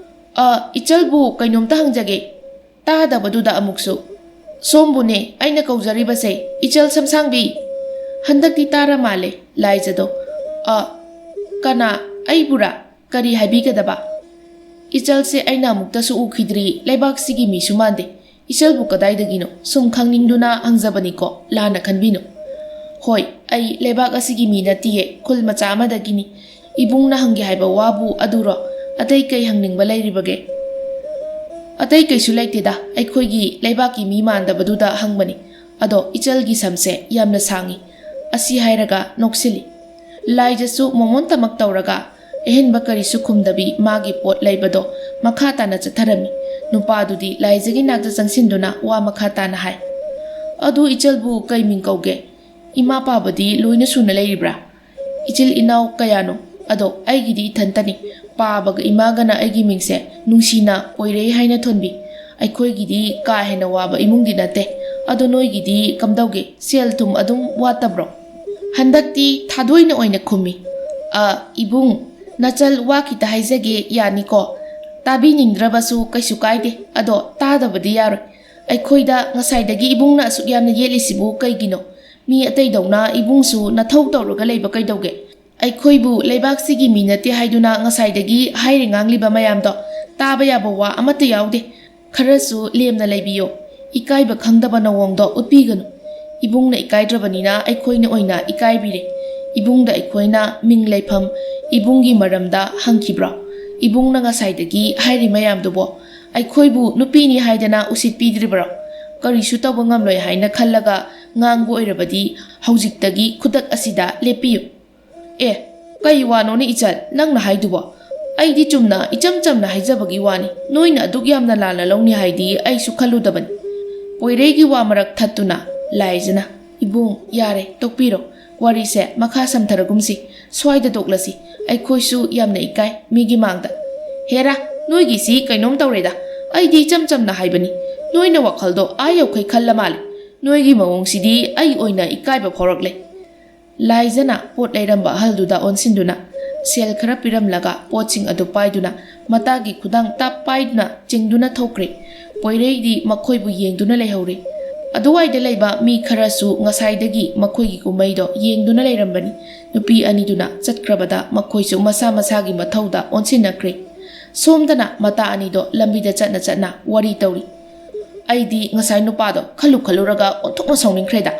"ꯑ, ꯏꯆꯜꯕꯨ ꯀꯩꯅꯣꯝꯇ ꯍꯪꯖꯒꯦ?" ꯇꯥꯗꯕꯗꯨꯗ ꯑꯃꯨꯛꯁꯨ, "ꯁꯣꯝꯕꯨꯅꯦ ꯑꯩꯅ ꯀꯧꯖꯔꯤꯕꯁꯦ, ꯏꯆꯜ ꯁꯝꯁꯥꯡꯕꯤ!" ꯍꯟꯗꯛꯇꯤ ꯇꯥꯔ ꯃꯥꯜꯂꯦ ꯂꯥꯏꯖꯗꯣ꯫ "ꯑ, ꯀꯅꯥ? ꯑꯩꯕꯨꯔꯥ? ꯀꯔꯤ ꯍꯥꯏꯕꯤꯒꯗꯕ? ꯏꯆꯜꯁꯦ ꯑꯩꯅ ꯑꯃꯨꯛꯇꯁꯨ ꯎꯈꯤꯗ꯭ꯔꯤ, ꯂꯩꯕꯥꯛꯁꯤꯒꯤ ꯃꯤꯁꯨ ꯃꯥꯟꯗꯦ꯫ ꯏꯆꯜꯕꯨ ꯀꯗꯥꯏꯗꯒꯤꯅꯣ? ꯁꯨꯝ ꯈꯪꯅꯤꯡꯗꯨꯅ ꯍꯪꯖꯕꯅꯤꯀꯣ, ꯂꯥꯟꯅ ꯈꯟꯕꯤꯅꯨ꯫ ꯍꯣꯏ, ꯑꯩ ꯂꯩꯕꯥꯛ ꯑꯁꯤꯒꯤ ꯃꯤ ꯅꯠꯇꯤꯌꯦ, ꯈꯨꯜ ꯃꯆꯥ ꯑꯃꯗꯒꯤꯅꯤ꯫ ꯏꯕꯨꯡꯅ ꯍꯪꯒꯦ ꯍꯥꯏꯕ ꯋꯥꯕꯨ ꯑꯗꯨꯔꯣ? ꯑꯇꯩ ꯀꯩ ꯍꯪꯅꯤꯡꯕ ꯂꯩꯔꯤꯕꯒꯦ?" "ꯑꯇꯩ ꯀꯩꯁꯨ ꯂꯩꯇꯦꯗ, ꯑꯩꯈꯣꯏꯒꯤ ꯂꯩꯕꯥꯛꯀꯤ ꯃꯤ ꯃꯥꯟꯗꯕꯗꯨꯗ ꯍꯪꯕꯅꯤ꯫ ꯑꯗꯣ ꯏꯆꯜꯒꯤ ꯁꯝꯁꯦ ꯌꯥꯝꯅ ꯁꯥꯡꯉꯤ꯫" ꯑꯁꯤ ꯍꯥꯏꯔꯒ ꯅꯣꯛꯁꯤꯜꯂꯤ꯫ ꯂꯥꯏꯖꯁꯨ ꯃꯣꯃꯣꯟ ꯇꯃꯛ ꯇꯧꯔꯒ ꯑꯍꯦꯟꯕ ꯀꯔꯤꯁꯨ ꯈꯨꯝꯗꯕꯤ ꯃꯥꯒꯤ ꯄꯣꯠ ꯂꯩꯕꯗꯣ ꯃꯈꯥ ꯇꯥꯅ ꯆꯠꯊꯔꯝꯃꯤ꯫ ꯅꯨꯄꯥꯗꯨꯗꯤ ꯂꯥꯏꯖꯒꯤ ꯅꯥꯛꯇ ꯆꯪꯁꯤꯟꯗꯨꯅ ꯋꯥ ꯃꯈꯥ ꯇꯥꯅ ꯍꯥꯏ꯫ "ꯑꯗꯨ ꯏꯆꯜꯕꯨ ꯀꯩ ꯃꯤꯡ ꯀꯧꯒꯦ? ꯏꯃꯥ ꯄꯥꯕꯗꯤ ꯂꯣꯏꯅ ꯁꯨꯅ ꯂꯩꯔꯤꯕ꯭ꯔꯥ? ꯏꯆꯤꯜ ꯏꯅꯥꯎ ꯀꯌꯥꯅꯣ? ꯑꯗꯣ ꯑꯩꯒꯤꯗꯤ ꯏꯊꯟꯇꯅꯤ꯫ ꯄꯥꯕꯒ ꯏꯃꯥꯒꯅ ꯑꯩꯒꯤ ꯃꯤꯡꯁꯦ ꯅꯨꯡꯁꯤꯅ ꯄꯣꯏꯔꯩ ꯍꯥꯏꯅ ꯊꯣꯟꯕꯤ꯫ ꯑꯩꯈꯣꯏꯒꯤꯗꯤ ꯀꯥ ꯍꯦꯟꯅ ꯋꯥꯕ ꯏꯃꯨꯡꯗꯤ ꯅꯠꯇꯦ꯫ ꯑꯗꯣ ꯅꯣꯏꯒꯤꯗꯤ ꯀꯝꯗꯧꯒꯦ? ꯁꯦꯜ ꯊꯨꯝ ꯑꯗꯨꯝ ꯋꯥꯠꯇꯕ꯭ꯔꯣ?" ꯍꯟꯗꯛꯇꯤ ꯊꯥꯗꯣꯏꯅ ꯑꯣꯏꯅ ꯈꯨꯝꯃꯤ꯫ "ꯑ, ꯏꯕꯨꯡ, ꯅꯆꯜ ꯋꯥ ꯈꯤꯇ ꯍꯥꯏꯖꯒꯦ, ꯌꯥꯅꯤꯀꯣ? ꯇꯥꯕꯤꯅꯤꯡꯗ꯭ꯔꯕꯁꯨ ꯀꯩꯁꯨ ꯀꯥꯏꯗꯦ꯫ ꯑꯗꯣ ꯇꯥꯗꯕꯗꯤ ꯌꯥꯔꯣꯏ꯫ ꯑꯩꯈꯣꯏꯗ ꯉꯁꯥꯏꯗꯒꯤ ꯏꯕꯨꯡꯅ ꯑꯁꯨꯛ ꯌꯥꯝꯅ ꯌꯦꯠꯂꯤꯁꯤꯕꯨ ꯀꯩꯒꯤꯅꯣ? ꯃꯤ ꯑꯇꯩꯗꯧꯅ ꯏꯕꯨꯡꯁꯨ ꯅꯊꯧ ꯇꯧꯔꯒ ꯂꯩꯕ ꯀꯩꯗꯧꯒꯦ? ꯑꯩꯈꯣꯏꯕꯨ ꯂꯩꯕꯥꯛꯁꯤꯒꯤ ꯃꯤ ꯅꯠꯇꯦ ꯍꯥꯏꯗꯨꯅ ꯉꯁꯥꯏꯗꯒꯤ ꯍꯥꯏꯔꯤ ꯉꯥꯡꯂꯤꯕ ꯃꯌꯥꯝꯗꯣ ꯇꯥꯕ ꯌꯥꯕ ꯋꯥ ꯑꯃꯠꯇ ꯌꯥꯎꯗꯦ꯫ ꯈꯔꯁꯨ ꯂꯦꯝꯅ ꯂꯩꯕꯤꯌꯣ꯫ ꯏꯀꯥꯏꯕ ꯈꯪꯗꯕ ꯅꯋꯣꯡꯗꯣ ꯎꯠꯄꯤꯒꯅꯨ꯫ ꯏꯕꯨꯡꯅ ꯏꯀꯥꯏꯗ꯭ꯔꯕꯅꯤꯅ ꯑꯩꯈꯣꯏꯅ ꯑꯣꯏꯅ ꯏꯀꯥꯏꯕꯤꯔꯦ꯫ ꯏꯕꯨꯡꯗ ꯑꯩꯈꯣꯏꯅ ꯃꯤꯡ ꯂꯩꯐꯝ, ꯏꯕꯨꯡꯒꯤ ꯃꯔꯝꯗ ꯍꯪꯈꯤꯕ꯭ꯔꯣ? ꯏꯕꯨꯡꯅ ꯉꯁꯥꯏꯗꯒꯤ ꯍꯥꯏꯔꯤ ꯃꯌꯥꯝꯗꯨꯕꯣ ꯑꯩꯈꯣꯏꯕꯨ ꯅꯨꯄꯤꯅꯤ ꯍꯥꯏꯗꯅ ꯎꯁꯤꯠꯄꯤꯗ꯭ꯔꯤꯕ꯭ꯔꯣ? ꯀꯔꯤꯁꯨ ꯇꯧꯕ ꯉꯝꯂꯣꯏ ꯍꯥꯏꯅ ꯈꯜꯂꯒ ꯉꯥꯡꯕ ꯑꯣꯏꯔꯕꯗꯤ ꯍꯧꯖꯤꯛꯇꯒꯤ ꯈꯨꯗꯛ ꯑꯁꯤꯗ ꯂꯦꯞꯄꯤꯌꯨ꯫" "ꯑꯦ, ꯀꯩ ꯋꯥꯅꯣꯅꯦ ꯏꯆꯜ ꯅꯪꯅ ꯍꯥꯏꯗꯨꯕꯣ? ꯑꯩꯗꯤ ꯆꯨꯝꯅ ꯏꯆꯝ ꯆꯝꯅ ꯍꯥꯏꯖꯕꯒꯤ ꯋꯥꯅꯤ, ꯅꯣꯏꯅ ꯑꯗꯨꯛ ꯌꯥꯝꯅ ꯂꯥꯟꯅ ꯂꯧꯅꯤ ꯍꯥꯏꯗꯤ ꯑꯩꯁꯨ ꯈꯜꯂꯨꯗꯕꯅꯤ꯫" ꯄꯣꯏꯔꯩꯒꯤ ꯋꯥ ꯃꯔꯛ ꯊꯠꯇꯨꯅ ꯂꯥꯏꯖꯅ, ꯏꯕꯨꯡ, ꯌꯥꯔꯦ, ꯇꯣꯛꯄꯤꯔꯣ꯫ ꯋꯥꯔꯤꯁꯦ ꯃꯈꯥ ꯁꯝꯊꯔꯒꯨꯝꯁꯤ꯫ ꯁ꯭ꯋꯥꯏꯗ ꯇꯣꯛꯂꯁꯤ꯫ ꯑꯩꯈꯣꯏꯁꯨ ꯌꯥꯝꯅ ꯏꯀꯥꯏ ꯃꯤꯒꯤ ꯃꯥꯡꯗ꯫ ꯍꯦꯔꯥ, ꯅꯣꯏꯒꯤꯁꯤ ꯀꯩꯅꯣꯝ ꯇꯧꯔꯦꯗ꯫ ꯑꯩꯗꯤ ꯏꯆꯝ ꯆꯝꯅ ꯍꯥꯏꯕꯅꯤ꯫ ꯅꯣꯏꯅ ꯋꯥꯈꯜꯗꯣ ꯑꯥ ꯌꯧꯈꯩ ꯈꯜꯂ ꯃꯥꯜꯂꯦ꯫ ꯅꯣꯏꯒꯤ ꯃꯑꯣꯡꯁꯤꯗꯤ ꯑꯩ ꯑꯣꯏꯅ ꯏꯀꯥꯏꯕ ꯐꯥꯎꯔꯛꯂꯦ꯫ ꯂꯥꯏꯖꯅ ꯄꯣꯠ ꯂꯩꯔꯝꯕ ꯑꯍꯜꯗꯨꯗ ꯑꯣꯟꯁꯤꯟꯗꯨꯅ, ꯁꯦꯜ ꯈꯔ ꯄꯤꯔꯝꯂꯒ ꯄꯣꯠꯁꯤꯡ ꯑꯗꯨ ꯄꯥꯏꯗꯨꯅ ꯃꯇꯥꯒꯤ ꯈꯨꯗꯥꯡ ꯇꯞ ꯄꯥꯏꯗꯨꯅ ꯆꯤꯡꯗꯨꯅ ꯊꯣꯛꯈ꯭ꯔꯦ꯫ ꯄꯣꯏꯔꯩꯗꯤ ꯃꯈꯣꯏꯕꯨ ꯌꯦꯡꯗꯨꯅ ꯂꯩꯍꯧꯔꯦ꯫ ꯑꯗꯨꯋꯥꯏꯗ ꯂꯩꯕ ꯃꯤ ꯈꯔꯁꯨ ꯉꯁꯥꯏꯗꯒꯤ ꯃꯈꯣꯏꯒꯤ ꯀꯨꯝꯍꯩꯗꯣ ꯌꯦꯡꯗꯨꯅ ꯂꯩꯔꯝꯕꯅꯤ꯫ ꯅꯨꯄꯤ ꯑꯅꯤꯗꯨꯅ ꯆꯠꯈ꯭ꯔꯕꯗ ꯃꯈꯣꯏꯁꯨ ꯃꯁꯥ ꯃꯁꯥꯒꯤ ꯃꯊꯧꯗ ꯑꯣꯟꯁꯤꯟꯅꯈ꯭ꯔꯦ꯫ ꯁꯣꯝꯗꯅ ꯃꯇꯥ ꯑꯅꯤꯗꯣ ꯂꯝꯕꯤꯗ ꯆꯠꯅ ꯆꯠꯅ ꯋꯥꯔꯤ ꯇꯧꯔꯤ꯫ ꯑꯩꯗꯤ ꯉꯁꯥꯏ ꯅꯨꯄꯥꯗꯣ ꯈꯜꯂꯨ ꯈꯜꯂꯨꯔꯒ ꯑꯣꯟꯊꯣꯛꯅ ꯁꯥꯎꯅꯤꯡꯈ꯭ꯔꯦꯗ꯫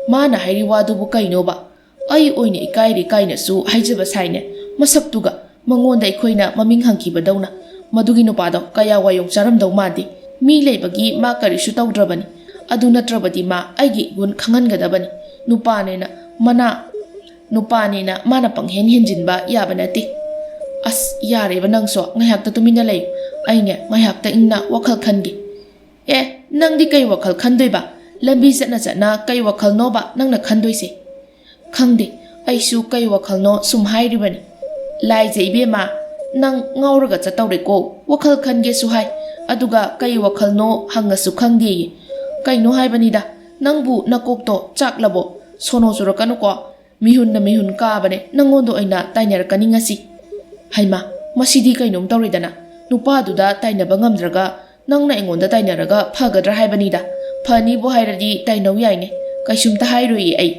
ꯃꯥꯅ ꯍꯥꯏꯔꯤ ꯋꯥꯗꯨꯕꯨ ꯀꯩꯅꯣꯕ? ꯑꯩ ꯑꯣꯏꯅ ꯏꯀꯥꯏꯔꯦ ꯀꯥꯏꯅꯁꯨ ꯍꯥꯏꯖꯕ ꯁꯥꯏꯅꯦ꯫ ꯃꯁꯛꯇꯨꯒ ꯃꯉꯣꯟꯗ ꯑꯩꯈꯣꯏꯅ ꯃꯃꯤꯡ ꯍꯪꯈꯤꯕꯗꯧꯅ꯫ ꯃꯗꯨꯒꯤ ꯅꯨꯄꯥꯗꯣ ꯀꯌꯥ ꯋꯥꯌꯣꯡ ꯆꯥꯔꯝꯗꯧ ꯃꯥꯟꯗꯦ꯫ ꯃꯤ ꯂꯩꯕꯒꯤ ꯃꯥ ꯀꯔꯤꯁꯨ ꯇꯧꯗ꯭ꯔꯕꯅꯤ꯫ ꯑꯗꯨ ꯅꯠꯇ꯭ꯔꯕꯗꯤ ꯃꯥ ꯑꯩꯒꯤ ꯏꯒꯨꯟ ꯈꯪꯍꯟꯒꯗꯕꯅꯤ꯫ ꯅꯨꯄꯥꯅꯦꯅ ꯃꯅꯥ ꯅꯨꯄꯥꯅꯦꯅ ꯃꯥꯅ ꯄꯪꯍꯦꯟ ꯍꯦꯟꯖꯤꯟꯕ ꯌꯥꯕ ꯅꯠꯇꯦ꯫ ꯑꯁ, ꯌꯥꯔꯦꯕ ꯅꯪꯁꯨ, ꯉꯥꯏꯍꯥꯛꯇ ꯇꯨꯃꯤꯟꯅ ꯂꯩꯌꯨ꯫ ꯑꯩꯅꯦ ꯉꯥꯏꯍꯥꯛꯇ ꯏꯪꯅ ꯋꯥꯈꯜ ꯈꯟꯒꯦ꯫ ꯑꯦ, ꯅꯪꯗꯤ ꯀꯩ ꯋꯥꯈꯜ ꯈꯟꯗꯣꯏꯕ? ꯂꯝꯕꯤ ꯆꯠꯅ ꯆꯠꯅ ꯀꯩ ꯋꯥꯈꯜꯅꯣꯕ ꯅꯪꯅ ꯈꯟꯗꯣꯏꯁꯦ? ꯈꯪꯗꯦ, ꯑꯩꯁꯨ ꯀꯩ ꯋꯥꯈꯜꯅꯣ ꯁꯨꯝ ꯍꯥꯏꯔꯤꯕꯅꯤ꯫ ꯂꯥꯏꯖ ꯏꯕꯦꯝꯃ, ꯅꯪ ꯉꯥꯎꯔꯒ ꯆꯠꯇꯧꯔꯦꯀꯣ꯫ ꯋꯥꯈꯜ ꯈꯟꯒꯦꯁꯨ ꯍꯥꯏ, ꯑꯗꯨꯒ ꯀꯩ ꯋꯥꯈꯜꯅꯣ ꯍꯪꯉꯁꯨ ꯈꯪꯗꯦꯌꯦ꯫ ꯀꯩꯅꯣ ꯍꯥꯏꯕꯅꯤꯗ, ꯅꯪꯕꯨ ꯅꯀꯣꯛꯇꯣ ꯆꯥꯛꯂꯕꯣ? ꯁꯣꯅꯣ ꯆꯨꯔꯛꯀꯅꯨꯀꯣ꯫ ꯃꯤꯍꯨꯟꯅ ꯃꯤꯍꯨꯟ ꯀꯥꯕꯅꯦ, ꯅꯪꯉꯣꯟꯗ ꯑꯣꯏꯅ ꯇꯥꯏꯅꯔꯛꯀꯅꯤ ꯉꯁꯤ꯫ ꯍꯩꯃꯥ, ꯃꯁꯤꯗꯤ ꯀꯩꯅꯣꯝ ꯇꯧꯔꯦꯗꯅ꯫ ꯅꯨꯄꯥꯗꯨꯗ ꯇꯥꯏꯅꯕ ꯉꯝꯗ꯭ꯔꯒ ꯅꯪꯅ ꯑꯩꯉꯣꯟꯗ ꯇꯥꯏꯅꯔꯒ ꯐꯒꯗ꯭ꯔꯥ ꯍꯥꯏꯕꯅꯤꯗ꯫ ꯐꯅꯤꯕꯨ ꯍꯥꯏꯔꯗꯤ ꯇꯥꯏꯅꯧ ꯌꯥꯏꯅꯦ, ꯀꯩꯁꯨꯝꯇ ꯍꯥꯏꯔꯣꯏꯌꯦ ꯑꯩ꯫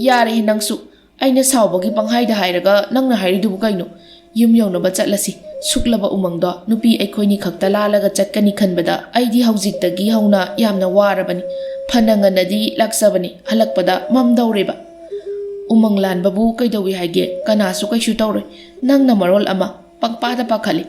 ꯌꯥꯔꯦꯍꯦ ꯅꯪꯁꯨ, ꯑꯩꯅ ꯁꯥꯎꯕꯒꯤ ꯄꯪꯍꯥꯏꯗ ꯍꯥꯏꯔꯒ ꯅꯪꯅ ꯍꯥꯏꯔꯤꯗꯨꯕꯨ ꯀꯩꯅꯣ? ꯌꯨꯝ ꯌꯧꯅꯕ ꯆꯠꯂꯁꯤ꯫ ꯁꯨꯛꯂꯕ ꯎꯃꯪꯗꯣ ꯅꯨꯄꯤ ꯑꯩꯈꯣꯏꯅꯤ ꯈꯛꯇ ꯂꯥꯜꯂꯒ ꯆꯠꯀꯅꯤ ꯈꯟꯕꯗ ꯑꯩꯗꯤ ꯍꯧꯖꯤꯛꯇꯒꯤ ꯍꯧꯅ ꯌꯥꯝꯅ ꯋꯥꯔꯕꯅꯤ꯫ ꯐꯅ ꯉꯟꯅꯗꯤ ꯂꯥꯛꯆꯕꯅꯤ, ꯍꯜꯂꯛꯄꯗ ꯃꯝꯗꯧꯔꯦꯕ꯫ ꯎꯃꯪ ꯂꯥꯟꯕꯕꯨ ꯀꯩꯗꯧꯏ ꯍꯥꯏꯒꯦ? ꯀꯅꯥꯁꯨ ꯀꯩꯁꯨ ꯇꯧꯔꯣꯏ꯫ ꯅꯪꯅ ꯃꯔꯣꯜ ꯑꯃ ꯄꯪꯄꯥꯗ ꯄꯥꯈꯠꯂꯤ꯫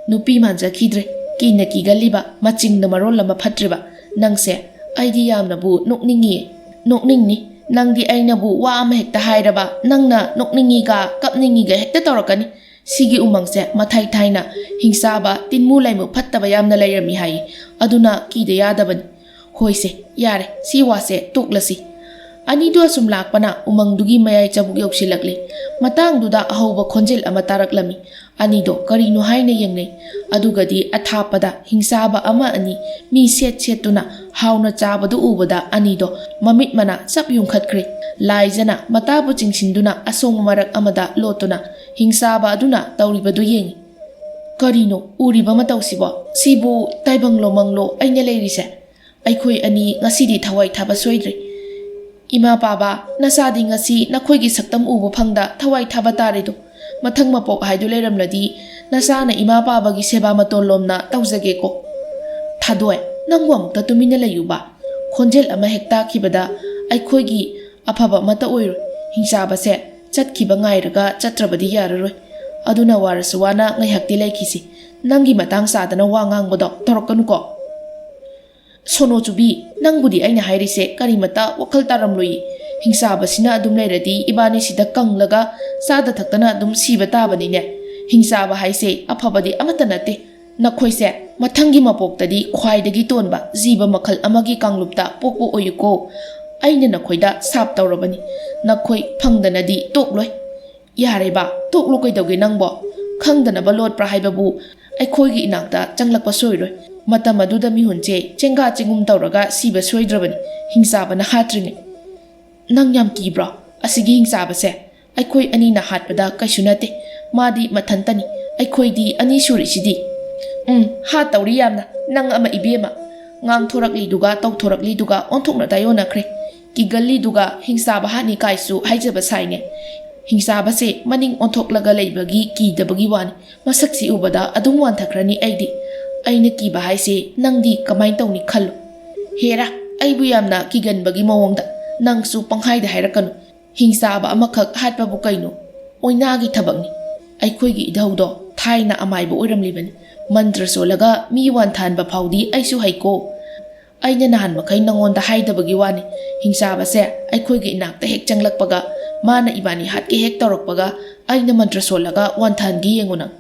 ꯅꯨꯄꯤ ꯃꯥꯟꯖꯈꯤꯗ꯭ꯔꯦ꯫ ꯀꯤꯅ ꯀꯤꯒꯜꯂꯤꯕ, ꯃꯆꯤꯡꯅ ꯃꯔꯣꯜ ꯑꯃ ꯐꯠꯇ꯭ꯔꯤꯕ꯫ ꯅꯪꯁꯦ ꯑꯩꯗꯤ ꯌꯥꯝꯅꯕꯨ ꯅꯣꯛꯅꯤꯡꯉꯤ꯫ ꯅꯣꯛꯅꯤꯡꯅꯤ꯫ ꯅꯪꯗꯤ ꯑꯩꯅꯕꯨ ꯋꯥ ꯑꯃ ꯍꯦꯛꯇ ꯍꯥꯏꯔꯕ, ꯅꯪꯅ ꯅꯣꯛꯅꯤꯡꯉꯤꯒ ꯀꯞꯅꯤꯡꯉꯤꯒ ꯍꯦꯛꯇ ꯇꯧꯔꯛꯀꯅꯤ꯫ ꯁꯤꯒꯤ ꯎꯃꯪꯁꯦ ꯃꯊꯥꯏ ꯊꯥꯏꯅ ꯍꯤꯡꯆꯥꯕ, ꯇꯤꯟꯃꯨ ꯂꯥꯏꯃꯨ ꯐꯠꯇꯕ ꯌꯥꯝꯅ ꯂꯩꯔꯝꯃꯤ ꯍꯥꯏꯌꯦ꯫ ꯑꯗꯨꯅ ꯀꯤꯗ ꯌꯥꯗꯕꯅꯤ꯫ ꯍꯣꯏꯁꯦ, ꯌꯥꯔꯦ, ꯁꯤ ꯋꯥꯁꯦ ꯇꯣꯛꯂꯁꯤ꯫ ꯑꯅꯤꯗꯨ ꯑꯁꯨꯝ ꯂꯥꯛꯄꯅ ꯎꯃꯪꯗꯨꯒꯤ ꯃꯌꯥꯏ ꯆꯕꯨꯛ ꯌꯧꯁꯤꯜꯂꯛꯂꯦ꯫ ꯃꯇꯥꯡꯗꯨꯗ ꯑꯍꯧꯕ ꯈꯣꯟꯖꯦꯜ ꯑꯃ ꯇꯥꯔꯛꯂꯝꯃꯤ꯫ ꯑꯅꯤꯗꯣ ꯀꯔꯤꯅꯣ ꯍꯥꯏꯅ ꯌꯦꯡꯅꯩ꯫ ꯑꯗꯨꯒꯗꯤ ꯑꯊꯥꯞꯄꯗ ꯍꯤꯡꯆꯥꯕ ꯑꯃ ꯑꯅꯤ ꯃꯤ ꯁꯦꯠ ꯁꯦꯠꯇꯨꯅ ꯍꯥꯎꯅ ꯆꯥꯕꯗꯨ ꯎꯕꯗ ꯑꯅꯤꯗꯣ ꯃꯃꯤꯠ ꯃꯅꯥ ꯆꯞ ꯌꯨꯡꯈꯠꯈ꯭ꯔꯦ꯫ ꯂꯥꯏꯖꯅ ꯃꯇꯥꯕꯨ ꯆꯤꯡꯁꯤꯟꯗꯨꯅ ꯑꯁꯣꯡꯕ ꯃꯔꯛ ꯑꯃꯗ ꯂꯣꯠꯇꯨꯅ ꯍꯤꯡꯆꯥꯕ ꯑꯗꯨꯅ ꯇꯧꯔꯤꯕꯗꯨ ꯌꯦꯡꯏ꯫ "ꯀꯔꯤꯅꯣ ꯎꯔꯤꯕ ꯃꯇꯧꯁꯤꯕꯣ? ꯁꯤꯕꯨ ꯇꯥꯏꯕꯪꯂꯣ ꯃꯪꯂꯣ ꯑꯩꯅ ꯂꯩꯔꯤꯁꯦ? ꯑꯩꯈꯣꯏ ꯑꯅꯤ ꯉꯁꯤꯗꯤ ꯊꯋꯥꯏ ꯊꯥꯕ ꯁꯣꯏꯗ꯭ꯔꯦ꯫ ꯏꯃꯥ ꯄꯥꯕ, ꯅꯆꯥꯗꯤ ꯉꯁꯤ ꯅꯈꯣꯏꯒꯤ ꯁꯛꯇꯝ ꯎꯕ ꯐꯪꯗ ꯊꯋꯥꯏ ꯊꯥꯕ ꯇꯥꯔꯦꯗꯣ꯫ ꯃꯊꯪ ꯃꯄꯣꯛ ꯍꯥꯏꯗꯨ ꯂꯩꯔꯝꯂꯗꯤ ꯅꯆꯥꯅ ꯏꯃꯥ ꯄꯥꯕꯒꯤ ꯁꯦꯕꯥ ꯃꯇꯣꯟ ꯂꯣꯝꯅ ꯇꯧꯖꯒꯦꯀꯣ꯫" "ꯊꯥꯗꯣꯏ, ꯅꯪꯕꯨ ꯑꯃꯨꯛꯇ ꯇꯨꯃꯤꯟꯅ ꯂꯩꯌꯨꯕ꯫ ꯈꯣꯟꯖꯦꯜ ꯑꯃ ꯍꯦꯛ ꯇꯥꯈꯤꯕꯗ ꯑꯩꯈꯣꯏꯒꯤ ꯑꯐꯕ ꯑꯃꯠꯇ ꯑꯣꯏꯔꯣꯏ꯫ ꯍꯤꯡꯆꯥꯕꯁꯦ ꯆꯠꯈꯤꯕ ꯉꯥꯏꯔꯒ ꯆꯠꯇ꯭ꯔꯕꯗꯤ ꯌꯥꯔꯔꯣꯏ꯫ ꯑꯗꯨꯅ ꯋꯥꯔꯁꯨ ꯋꯥꯅ ꯉꯥꯏꯍꯥꯛꯇꯤ ꯂꯩꯈꯤꯁꯤ꯫ ꯅꯪꯒꯤ ꯃꯇꯥꯡ ꯆꯥꯗꯅ ꯋꯥ ꯉꯥꯡꯕꯗꯣ ꯇꯧꯔꯛꯀꯅꯨꯀꯣ꯫" "ꯁꯣꯅꯣ ꯆꯨꯕꯤ, ꯅꯪꯕꯨꯗꯤ ꯑꯩꯅ ꯍꯥꯏꯔꯤꯁꯦ ꯀꯔꯤꯃꯇ ꯋꯥꯈꯜ ꯇꯥꯔꯝꯂꯣꯏꯌꯦ꯫ ꯍꯤꯡꯆꯥꯕꯁꯤꯅ ꯑꯗꯨꯝ ꯂꯩꯔꯗꯤ ꯏꯕꯥꯅꯤ ꯁꯤꯗ ꯀꯪꯂꯒ ꯆꯥꯗ ꯊꯛꯇꯅ ꯑꯗꯨꯝ ꯁꯤꯕ ꯇꯥꯕꯅꯤꯅꯦ꯫ ꯍꯤꯡꯆꯥꯕ ꯍꯥꯏꯁꯦ ꯑꯐꯕꯗꯤ ꯑꯃꯠꯇ ꯅꯠꯇꯦ꯫ ꯅꯈꯣꯏꯁꯦ ꯃꯊꯪꯒꯤ ꯃꯄꯣꯛꯇꯗꯤ ꯈ꯭ꯋꯥꯏꯗꯒꯤ ꯇꯣꯟꯕ ꯖꯤꯕ ꯃꯈꯜ ꯑꯃꯒꯤ ꯀꯥꯡꯂꯨꯞꯇ ꯄꯣꯛꯄ ꯑꯣꯏꯌꯨꯀꯣ꯫ ꯑꯩꯅ ꯅꯈꯣꯏꯗ ꯁꯥꯞ ꯇꯧꯔꯕꯅꯤ꯫ ꯅꯈꯣꯏ ꯐꯪꯗꯅꯗꯤ ꯇꯣꯛꯂꯣꯏ꯫" "ꯌꯥꯔꯦꯕ, ꯇꯣꯛꯂꯣ ꯀꯩꯗꯧꯒꯦ ꯅꯪꯕꯣ? ꯈꯪꯗꯅꯕ ꯂꯣꯠꯄ꯭ꯔꯥ ꯍꯥꯏꯕꯕꯨ ꯑꯩꯈꯣꯏꯒꯤ ꯏꯅꯥꯛꯇ ꯆꯪꯂꯛꯄ ꯁꯣꯏꯔꯣꯏ꯫ ꯃꯇꯝ ꯑꯗꯨꯗ ꯃꯤꯍꯨꯟꯁꯦ ꯆꯦꯡꯒꯥ ꯆꯦꯡꯒꯨꯝ ꯇꯧꯔꯒ ꯁꯤꯕ ꯁꯣꯏꯗ꯭ꯔꯕꯅꯤ, ꯍꯤꯡꯆꯥꯕꯅ ꯍꯥꯠꯇ꯭ꯔꯤꯉꯩ꯫" "ꯅꯪ ꯌꯥꯝ ꯀꯤꯕ꯭ꯔꯣ? ꯑꯁꯤꯒꯤ ꯍꯤꯡꯆꯥꯕꯁꯦ ꯑꯩꯈꯣꯏ ꯑꯅꯤꯅ ꯍꯥꯠꯄꯗ ꯀꯩꯁꯨ ꯅꯠꯇꯦ꯫ ꯃꯥꯗꯤ ꯃꯊꯟꯇꯅꯤ, ꯑꯩꯈꯣꯏꯗꯤ ꯑꯅꯤ ꯁꯨꯔꯤꯁꯤꯗꯤ꯫" "ꯎꯝ, ꯍꯥꯠꯇꯧꯔꯤ ꯌꯥꯝꯅ꯫ ꯅꯪ ꯑꯃ ꯏꯕꯦꯝꯃ꯫ ꯉꯥꯡꯊꯣꯔꯛꯂꯤꯗꯨꯒ ꯇꯧꯊꯣꯔꯛꯂꯤꯗꯨꯒ ꯑꯣꯟꯊꯣꯛꯅ ꯇꯥꯏꯑꯣꯟꯅꯈ꯭ꯔꯦ꯫ ꯀꯤꯒꯜꯂꯤꯗꯨꯒ ꯍꯤꯡꯆꯥꯕ ꯍꯥꯠꯅꯤ ꯀꯥꯏꯁꯨ ꯍꯥꯏꯖꯕ ꯁꯥꯏꯅꯦ꯫ ꯍꯤꯡꯆꯥꯕꯁꯦ ꯃꯅꯤꯡ ꯑꯣꯟꯊꯣꯛꯂꯒ ꯂꯩꯕꯒꯤ ꯀꯤꯗꯕꯒꯤ ꯋꯥꯅꯤ꯫ ꯃꯁꯛꯁꯤ ꯎꯕꯗ ꯑꯗꯨꯝ ꯋꯥꯟꯊꯈ꯭ꯔꯅꯤ ꯑꯩꯗꯤ꯫ ꯑꯩꯅ ꯀꯤꯕ ꯍꯥꯏꯁꯦ ꯅꯪꯗꯤ ꯀꯃꯥꯏꯅ ꯇꯧꯅꯤ ꯈꯜꯂꯨ꯫" "ꯍꯦꯔꯥ, ꯑꯩꯕꯨ ꯌꯥꯝꯅ ꯀꯤꯒꯟꯕꯒꯤ ꯃꯑꯣꯡꯗ꯫ ꯅꯪꯁꯨ ꯄꯪꯍꯥꯏꯗ ꯍꯥꯏꯔꯛꯀꯅꯨ꯫ ꯍꯤꯡꯆꯥꯕ ꯑꯃꯈꯛ ꯍꯥꯠꯄꯕꯨ ꯀꯩꯅꯣ? ꯑꯣꯏꯅꯥꯒꯤ ꯊꯕꯛꯅꯤ꯫ ꯑꯩꯈꯣꯏꯒꯤ ꯏꯙꯧꯗꯣ ꯊꯥꯏꯅ ꯑꯃꯥꯏꯕ ꯑꯣꯏꯔꯝꯂꯤꯕꯅꯤ꯫ ꯃꯟꯇ꯭ꯔ ꯁꯣꯜꯂꯒ ꯃꯤ ꯋꯥꯟꯊꯍꯟꯕ ꯐꯥꯎꯗꯤ ꯑꯩꯁꯨ ꯍꯩꯀꯣ꯫ ꯑꯩꯅ ꯅꯍꯥꯟ ꯃꯈꯩ ꯅꯉꯣꯟꯗ ꯍꯥꯏꯗꯕꯒꯤ ꯋꯥꯅꯤ꯫ ꯍꯤꯡꯆꯥꯕꯁꯦ ꯑꯩꯈꯣꯏꯒꯤ ꯏꯅꯥꯛꯇ ꯍꯦꯛ ꯆꯪꯂꯛꯄꯒ, ꯃꯥꯅ ꯏꯕꯥꯅꯤ ꯍꯥꯠꯀꯦ ꯍꯦꯛ ꯇꯧꯔꯛꯄꯒ, ꯑꯩꯅ ꯃꯟꯇ꯭ꯔ ꯁꯣꯜꯂꯒ ꯋꯥꯟꯊꯍꯟꯒꯦ ꯌꯦꯡꯉꯨ ꯅꯪ꯫"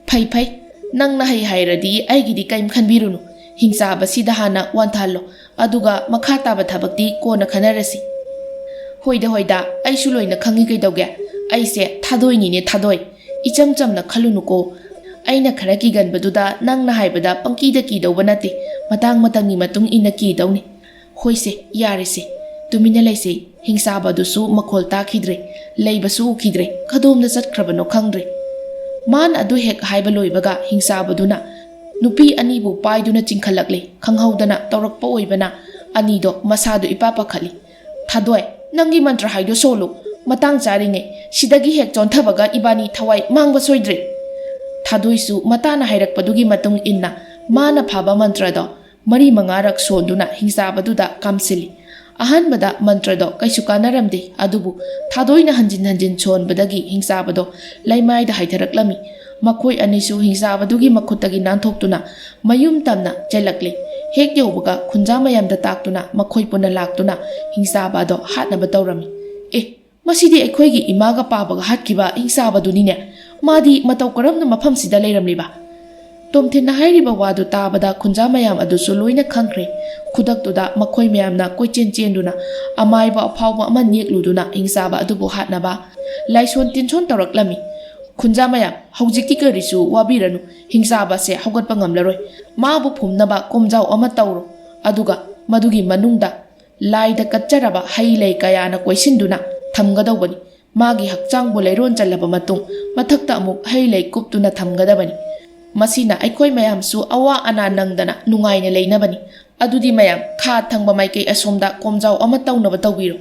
"ꯐꯩ ꯐꯩ, ꯅꯪꯅ ꯍꯩ ꯍꯥꯏꯔꯗꯤ ꯑꯩꯒꯤꯗꯤ ꯀꯔꯤꯝ ꯈꯟꯕꯤꯔꯨꯅꯨ꯫ "ꯍꯤꯡꯆꯥꯕꯁꯤꯗ ꯍꯥꯟꯅ ꯋꯥꯟꯊꯍꯜꯂꯣ, ꯑꯗꯨꯒ ꯃꯈꯥ ꯇꯥꯕ ꯊꯕꯛꯇꯤ ꯀꯣꯟꯅ ꯈꯟꯅꯔꯁꯤ꯫" "ꯍꯣꯏꯗ, ꯍꯣꯏꯗ, ꯑꯩꯁꯨ ꯂꯣꯏꯅ ꯈꯪꯉꯤ ꯀꯩꯗꯧꯒꯦ꯫ ꯑꯩꯁꯦ ꯊꯥꯗꯣꯏꯅꯤꯅꯦ, ꯊꯥꯗꯣꯏ꯫ ꯏꯆꯝ ꯆꯝꯅ ꯈꯜꯂꯨꯅꯨꯀꯣ꯫ ꯑꯩꯅ ꯈꯔ ꯀꯤꯒꯟꯕꯗꯨꯗ ꯅꯪꯅ ꯍꯥꯏꯕꯗ ꯄꯪꯀꯤꯗ ꯀꯤꯗꯧꯕ ꯅꯠꯇꯦ꯫ ꯃꯇꯥꯡ ꯃꯇꯝꯒꯤ ꯃꯇꯨꯡ ꯏꯟꯅ ꯀꯤꯗꯧꯅꯤ꯫" "ꯍꯣꯏꯁꯦ, ꯌꯥꯔꯦꯁꯦ꯫ ꯇꯨꯃꯤꯟꯅ ꯂꯩꯁꯦ꯫" ꯍꯤꯡꯆꯥꯕꯗꯨꯁꯨ ꯃꯈꯣꯜ ꯇꯥꯈꯤꯗ꯭ꯔꯦ꯫ ꯂꯩꯕꯁꯨ ꯎꯈꯤꯗ꯭ꯔꯦ꯫ ꯀꯗꯣꯝꯗ ꯆꯠꯈ꯭ꯔꯕꯅꯣ ꯈꯪꯗ꯭ꯔꯦ꯫ ꯃꯥꯅ ꯑꯗꯨ ꯍꯦꯛ ꯍꯥꯏꯕ ꯂꯣꯏꯕꯒ ꯍꯤꯡꯆꯥꯕꯗꯨꯅ ꯅꯨꯄꯤ ꯑꯅꯤꯕꯨ ꯄꯥꯏꯗꯨꯅ ꯆꯤꯡꯈꯠꯂꯛꯂꯦ꯫ ꯈꯪꯍꯧꯗꯅ ꯇꯧꯔꯛꯄ ꯑꯣꯏꯕꯅ ꯑꯅꯤꯗꯣ ꯃꯁꯥꯗꯨ ꯏꯄꯥ ꯄꯥꯈꯠꯂꯤ꯫ "ꯊꯥꯗꯣꯏ, ꯅꯪꯒꯤ ꯃꯟꯇ꯭ꯔ ꯍꯥꯏꯗꯣ ꯁꯣꯜꯂꯨ꯫ ꯃꯇꯥꯡ ꯆꯥꯔꯤꯉꯩ ꯁꯤꯗꯒꯤ ꯍꯦꯛ ꯆꯣꯟꯊꯕꯒ ꯏꯕꯥꯅꯤ ꯊꯋꯥꯏ ꯃꯥꯡꯕ ꯁꯣꯏꯗ꯭ꯔꯦ꯫" ꯊꯥꯗꯣꯏꯁꯨ ꯃꯇꯥꯅ ꯍꯥꯏꯔꯛꯄꯗꯨꯒꯤ ꯃꯇꯨꯡ ꯏꯟꯅ ꯃꯥꯅ ꯐꯥꯕ ꯃꯟꯇ꯭ꯔꯗꯣ ꯃꯔꯤ ꯃꯉꯥꯔꯛ ꯁꯣꯟꯗꯨꯅ ꯍꯤꯡꯆꯥꯕꯗꯨꯗ ꯀꯥꯝꯁꯤꯜꯂꯤ꯫ ꯑꯍꯥꯟꯕꯗ ꯃꯟꯇ꯭ꯔꯗꯣ ꯀꯩꯁꯨ ꯀꯥꯟꯅꯔꯝꯗꯦ, ꯑꯗꯨꯕꯨ ꯊꯥꯗꯣꯏꯅ ꯍꯟꯖꯤꯟ ꯍꯟꯖꯤꯟ ꯁꯣꯟꯕꯗꯒꯤ ꯍꯤꯡꯆꯥꯕꯗꯣ ꯂꯩꯃꯥꯏꯗ ꯍꯥꯏꯊꯔꯛꯂꯝꯃꯤ꯫ ꯃꯈꯣꯏ ꯑꯅꯤꯁꯨ ꯍꯤꯡꯆꯥꯕꯗꯨꯒꯤ ꯃꯈꯨꯠꯇꯒꯤ ꯅꯥꯟꯊꯣꯛꯇꯨꯅ ꯃꯌꯨꯝ ꯇꯝꯅ ꯆꯦꯜꯂꯛꯂꯦ꯫ ꯍꯦꯛ ꯌꯧꯕꯒ ꯈꯨꯟꯖꯥ ꯃꯌꯥꯝꯗ ꯇꯥꯛꯇꯨꯅ ꯃꯈꯣꯏ ꯄꯨꯟꯅ ꯂꯥꯛꯇꯨꯅ ꯍꯤꯡꯆꯥꯕ ꯑꯗꯣ ꯍꯥꯠꯅꯕ ꯇꯧꯔꯝꯃꯤ꯫ "ꯑꯦ, ꯃꯁꯤꯗꯤ ꯑꯩꯈꯣꯏꯒꯤ ꯏꯃꯥꯒ ꯄꯥꯕꯒ ꯍꯥꯠꯈꯤꯕ ꯍꯤꯡꯆꯥꯕꯗꯨꯅꯤꯅꯦ꯫ ꯃꯥꯗꯤ ꯃꯇꯧ ꯀꯔꯝꯅ ꯃꯐꯝꯁꯤꯗ ꯂꯩꯔꯝꯂꯤꯕ?" ꯇꯣꯝꯊꯤꯟꯅ ꯍꯥꯏꯔꯤꯕ ꯋꯥꯗꯨ ꯇꯥꯕꯗ ꯈꯨꯟꯖꯥ ꯃꯌꯥꯝ ꯑꯗꯨꯁꯨ ꯂꯣꯏꯅ ꯈꯪꯈ꯭ꯔꯦ꯫ ꯈꯨꯗꯛꯇꯨꯗ ꯃꯈꯣꯏ ꯃꯌꯥꯝꯅ ꯀꯣꯏꯆꯦꯟ ꯆꯦꯟꯗꯨꯅ ꯑꯃꯥꯏꯕ ꯑꯐꯥꯎꯕ ꯑꯃ ꯅꯦꯛꯂꯨꯗꯨꯅ ꯍꯤꯡꯆꯥꯕ ꯑꯗꯨꯕꯨ ꯍꯥꯠꯅꯕ ꯂꯥꯏꯁꯣꯟ ꯇꯤꯟꯁꯣꯟ ꯇꯧꯔꯛꯂꯝꯃꯤ꯫ "ꯈꯨꯟꯖꯥ ꯃꯌꯥꯝ, ꯍꯧꯖꯤꯛꯇꯤ ꯀꯔꯤꯁꯨ ꯋꯥꯕꯤꯔꯅꯨ꯫ ꯍꯤꯡꯆꯥꯕꯁꯦ ꯍꯧꯒꯠꯄ ꯉꯝꯂꯔꯣꯏ꯫ ꯃꯥꯕꯨ ꯐꯨꯝꯅꯕ ꯀꯣꯝꯖꯥꯎ ꯑꯃ ꯇꯧꯔꯣ꯫ ꯑꯗꯨꯒ ꯃꯗꯨꯒꯤ ꯃꯅꯨꯡꯗ ꯂꯥꯏꯗ ꯀꯠꯆꯔꯕ ꯍꯩ ꯂꯩ ꯀꯌꯥꯅ ꯀꯣꯏꯁꯤꯟꯗꯨꯅ ꯊꯝꯒꯗꯧꯕꯅꯤ꯫ ꯃꯥꯒꯤ ꯍꯛꯆꯥꯡꯕꯨ ꯂꯩꯔꯣꯟ ꯆꯜꯂꯕ ꯃꯇꯨꯡ ꯃꯊꯛꯇ ꯑꯃꯨꯛ ꯍꯩ ꯂꯩ ꯀꯨꯞꯇꯨꯅ ꯊꯝꯒꯗꯕꯅꯤ꯫ ꯃꯁꯤꯅ ꯑꯩꯈꯣꯏ ꯃꯌꯥꯝꯁꯨ ꯑꯋꯥ ꯑꯅꯥ ꯅꯪꯗꯅ ꯅꯨꯡꯉꯥꯏꯅ ꯂꯩꯅꯕꯅꯤ꯫ ꯑꯗꯨꯗꯤ ꯃꯌꯥꯝ, ꯈꯥ ꯊꯪꯕ ꯃꯥꯏꯀꯩ ꯑꯁꯣꯝꯗ ꯀꯣꯝꯖꯥꯎ ꯑꯃ ꯇꯧꯅꯕ ꯇꯧꯕꯤꯔꯣ꯫"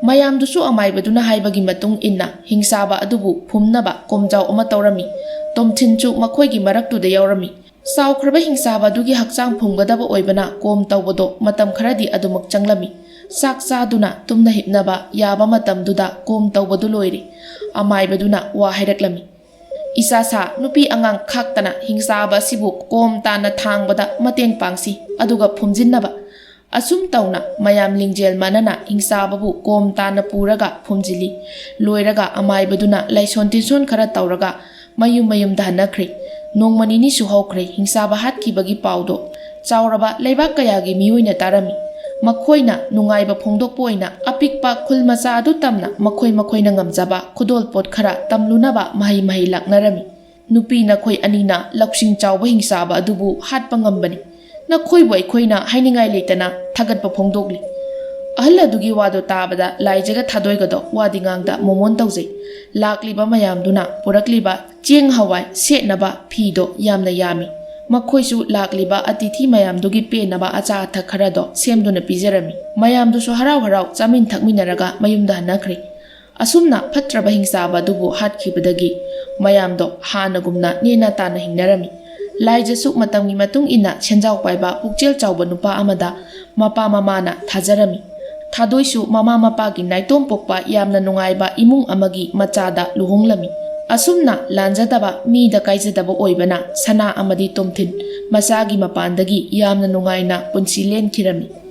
ꯃꯌꯥꯝꯗꯨꯁꯨ ꯑꯃꯥꯏꯕꯗꯨꯅ ꯍꯥꯏꯕꯒꯤ ꯃꯇꯨꯡ ꯏꯟꯅ ꯍꯤꯡꯆꯥꯕ ꯑꯗꯨꯕꯨ ꯐꯨꯝꯅꯕ ꯀꯣꯝꯖꯥꯎ ꯑꯃ ꯇꯧꯔꯝꯃꯤ꯫ ꯇꯣꯝꯊꯤꯟꯁꯨ ꯃꯈꯣꯏꯒꯤ ꯃꯔꯛꯇꯨꯗ ꯌꯥꯎꯔꯝꯃꯤ꯫ ꯆꯥꯎꯈ꯭ꯔꯕ ꯍꯤꯡꯆꯥꯕ ꯑꯗꯨꯒꯤ ꯍꯛꯆꯥꯡ ꯐꯨꯝꯒꯗꯕ ꯑꯣꯏꯕꯅ ꯀꯣꯝ ꯇꯧꯕꯗꯣ ꯃꯇꯝ ꯈꯔꯗꯤ ꯑꯗꯨꯃꯛ ꯆꯪꯂꯝꯃꯤ꯫ ꯆꯥꯛ ꯆꯥꯗꯨꯅ ꯇꯨꯝꯅ ꯍꯤꯞꯅꯕ ꯌꯥꯕ ꯃꯇꯝꯗꯨꯗ ꯀꯣꯝ ꯇꯧꯕꯗꯨ ꯂꯣꯏꯔꯦ꯫ ꯑꯃꯥꯏꯕꯗꯨꯅ ꯋꯥ ꯍꯥꯏꯔꯛꯂꯝꯃꯤ꯫ "ꯏꯆꯥ ꯁꯥ ꯅꯨꯄꯤ ꯑꯉꯥꯡ ꯈꯥꯛꯇꯅ ꯍꯤꯡꯆꯥꯕ ꯑꯁꯤꯕꯨ ꯀꯣꯝ ꯇꯥꯅ ꯊꯥꯡꯕꯗ ꯃꯇꯦꯡ ꯄꯥꯡꯁꯤ, ꯑꯗꯨꯒ ꯐꯨꯝꯖꯤꯟꯅꯕ꯫ ꯑꯁꯨꯝ ꯇꯧꯅ ꯃꯌꯥꯝ ꯂꯤꯡꯖꯦꯜ ꯃꯥꯟꯅꯅ ꯍꯤꯡꯆꯥꯕꯕꯨ ꯀꯣꯝ ꯇꯥꯅ ꯄꯨꯔꯒ ꯐꯨꯝꯖꯤꯜꯂꯤ꯫" ꯂꯣꯏꯔꯒ ꯑꯃꯥꯏꯕꯗꯨꯅ ꯂꯥꯏꯁꯣꯟ ꯇꯤꯟꯁꯣꯟ ꯈꯔ ꯇꯧꯔꯒ ꯃꯌꯨꯝ ꯃꯌꯨꯝꯗ ꯍꯟꯅꯈ꯭ꯔꯦ꯫ ꯅꯣꯡꯃ ꯅꯤꯅꯤꯁꯨ ꯍꯧꯈ꯭ꯔꯦ꯫ ꯍꯤꯡꯆꯥꯕ ꯍꯥꯠꯈꯤꯕꯒꯤ ꯄꯥꯎꯗꯣ ꯆꯥꯎꯔꯕ ꯂꯩꯕꯥꯛ ꯀꯌꯥꯒꯤ ꯃꯤꯑꯣꯏꯅ ꯇꯥꯔꯝꯃꯤ꯫ ꯃꯈꯣꯏꯅ ꯅꯨꯡꯉꯥꯏꯕ ꯐꯣꯡꯗꯣꯛꯄ ꯑꯣꯏꯅ ꯑꯄꯤꯛꯄ ꯈꯨꯜ ꯃꯆꯥ ꯑꯗꯨ ꯇꯝꯅ ꯃꯈꯣꯏ ꯃꯈꯣꯏꯅ ꯉꯝꯖꯕ ꯈꯨꯗꯣꯜꯄꯣꯠ ꯈꯔ ꯇꯝꯂꯨꯅꯕ ꯃꯍꯩ ꯃꯍꯩ ꯂꯥꯛꯅꯔꯝꯃꯤ꯫ "ꯅꯨꯄꯤ ꯅꯈꯣꯏ ꯑꯅꯤꯅ ꯂꯧꯁꯤꯡ ꯆꯥꯎꯕ ꯍꯤꯡꯆꯥꯕ ꯑꯗꯨꯕꯨ ꯍꯥꯠꯄ ꯉꯝꯕꯅꯤ꯫ ꯅꯈꯣꯏꯕꯨ ꯑꯩꯈꯣꯏꯅ ꯍꯥꯏꯅꯤꯡꯉꯥꯏ ꯂꯩꯇꯅ ꯊꯥꯒꯠꯄ ꯐꯣꯡꯗꯣꯛꯂꯤ"꯫ ꯑꯍꯜ ꯑꯗꯨꯒꯤ ꯋꯥꯗꯣ ꯇꯥꯕꯗ ꯂꯥꯏꯖꯒ ꯊꯥꯗꯣꯏꯒꯗꯣ ꯋꯥꯗꯤ ꯉꯥꯡꯗ ꯃꯣꯃꯣꯟ ꯇꯧꯖꯩ꯫ ꯂꯥꯛꯂꯤꯕ ꯃꯌꯥꯝꯗꯨꯅ ꯄꯨꯔꯛꯂꯤꯕ ꯆꯦꯡ ꯍꯋꯥꯏ ꯁꯦꯠꯅꯕ ꯐꯤꯗꯣ ꯌꯥꯝꯅ ꯌꯥꯝꯃꯤ꯫ ꯃꯈꯣꯏꯁꯨ ꯂꯥꯛꯂꯤꯕ ꯑꯇꯤꯊꯤ ꯃꯌꯥꯝꯗꯨꯒꯤ ꯄꯦꯟꯅꯕ ꯑꯆꯥ ꯑꯊꯛ ꯈꯔꯗꯣ ꯁꯦꯝꯗꯨꯅ ꯄꯤꯖꯔꯝꯃꯤ꯫ ꯃꯌꯥꯝꯗꯨꯁꯨ ꯍꯔꯥꯎ ꯍꯔꯥꯎ ꯆꯥꯃꯤꯟ ꯊꯛꯃꯤꯟꯅꯔꯒ ꯃꯌꯨꯝꯗ ꯍꯟꯅꯈ꯭ꯔꯦ꯫ ꯑꯁꯨꯝꯅ ꯐꯠꯇ꯭ꯔꯕ ꯍꯤꯡꯆꯥꯕ ꯑꯗꯨꯕꯨ ꯍꯥꯠꯈꯤꯕꯗꯒꯤ ꯃꯌꯥꯝꯗꯣ ꯍꯥꯟꯅꯒꯨꯝꯅ ꯅꯦꯅꯥ ꯇꯥꯅ ꯍꯤꯡꯅꯔꯝꯃꯤ꯫ ꯂꯥꯏꯖꯁꯨ ꯃꯇꯝꯒꯤ ꯃꯇꯨꯡ ꯏꯟꯅ ꯁꯦꯟꯖꯥꯎ ꯄꯥꯏꯕ ꯄꯨꯛꯆꯦꯜ ꯆꯥꯎꯕ ꯅꯨꯄꯥ ꯑꯃꯗ ꯃꯄꯥ ꯃꯃꯥꯅ ꯊꯥꯖꯔꯝꯃꯤ꯫ ꯊꯥꯗꯣꯏꯁꯨ ꯃꯃꯥ ꯃꯄꯥꯒꯤ ꯅꯥꯏꯇꯣꯝ ꯄꯣꯛꯄ ꯌꯥꯝꯅ ꯅꯨꯡꯉꯥꯏꯕ ꯏꯃꯨꯡ ꯑꯃꯒꯤ ꯃꯆꯥꯗ ꯂꯨꯍꯣꯡꯂꯝꯃꯤ꯫ ꯑꯁꯨꯝꯅ ꯂꯥꯟꯖꯗꯕ, ꯃꯤꯗ ꯀꯥꯏꯖꯗꯕ ꯑꯣꯏꯕꯅ ꯁꯅꯥ ꯑꯃꯗꯤ ꯇꯣꯝꯊꯤꯟ ꯃꯆꯥꯒꯤ ꯃꯄꯥꯟꯗꯒꯤ ꯌꯥꯝꯅ ꯅꯨꯡꯉꯥꯏꯅ ꯄꯨꯟꯁꯤ ꯂꯦꯟꯈꯤꯔꯝꯃꯤ꯫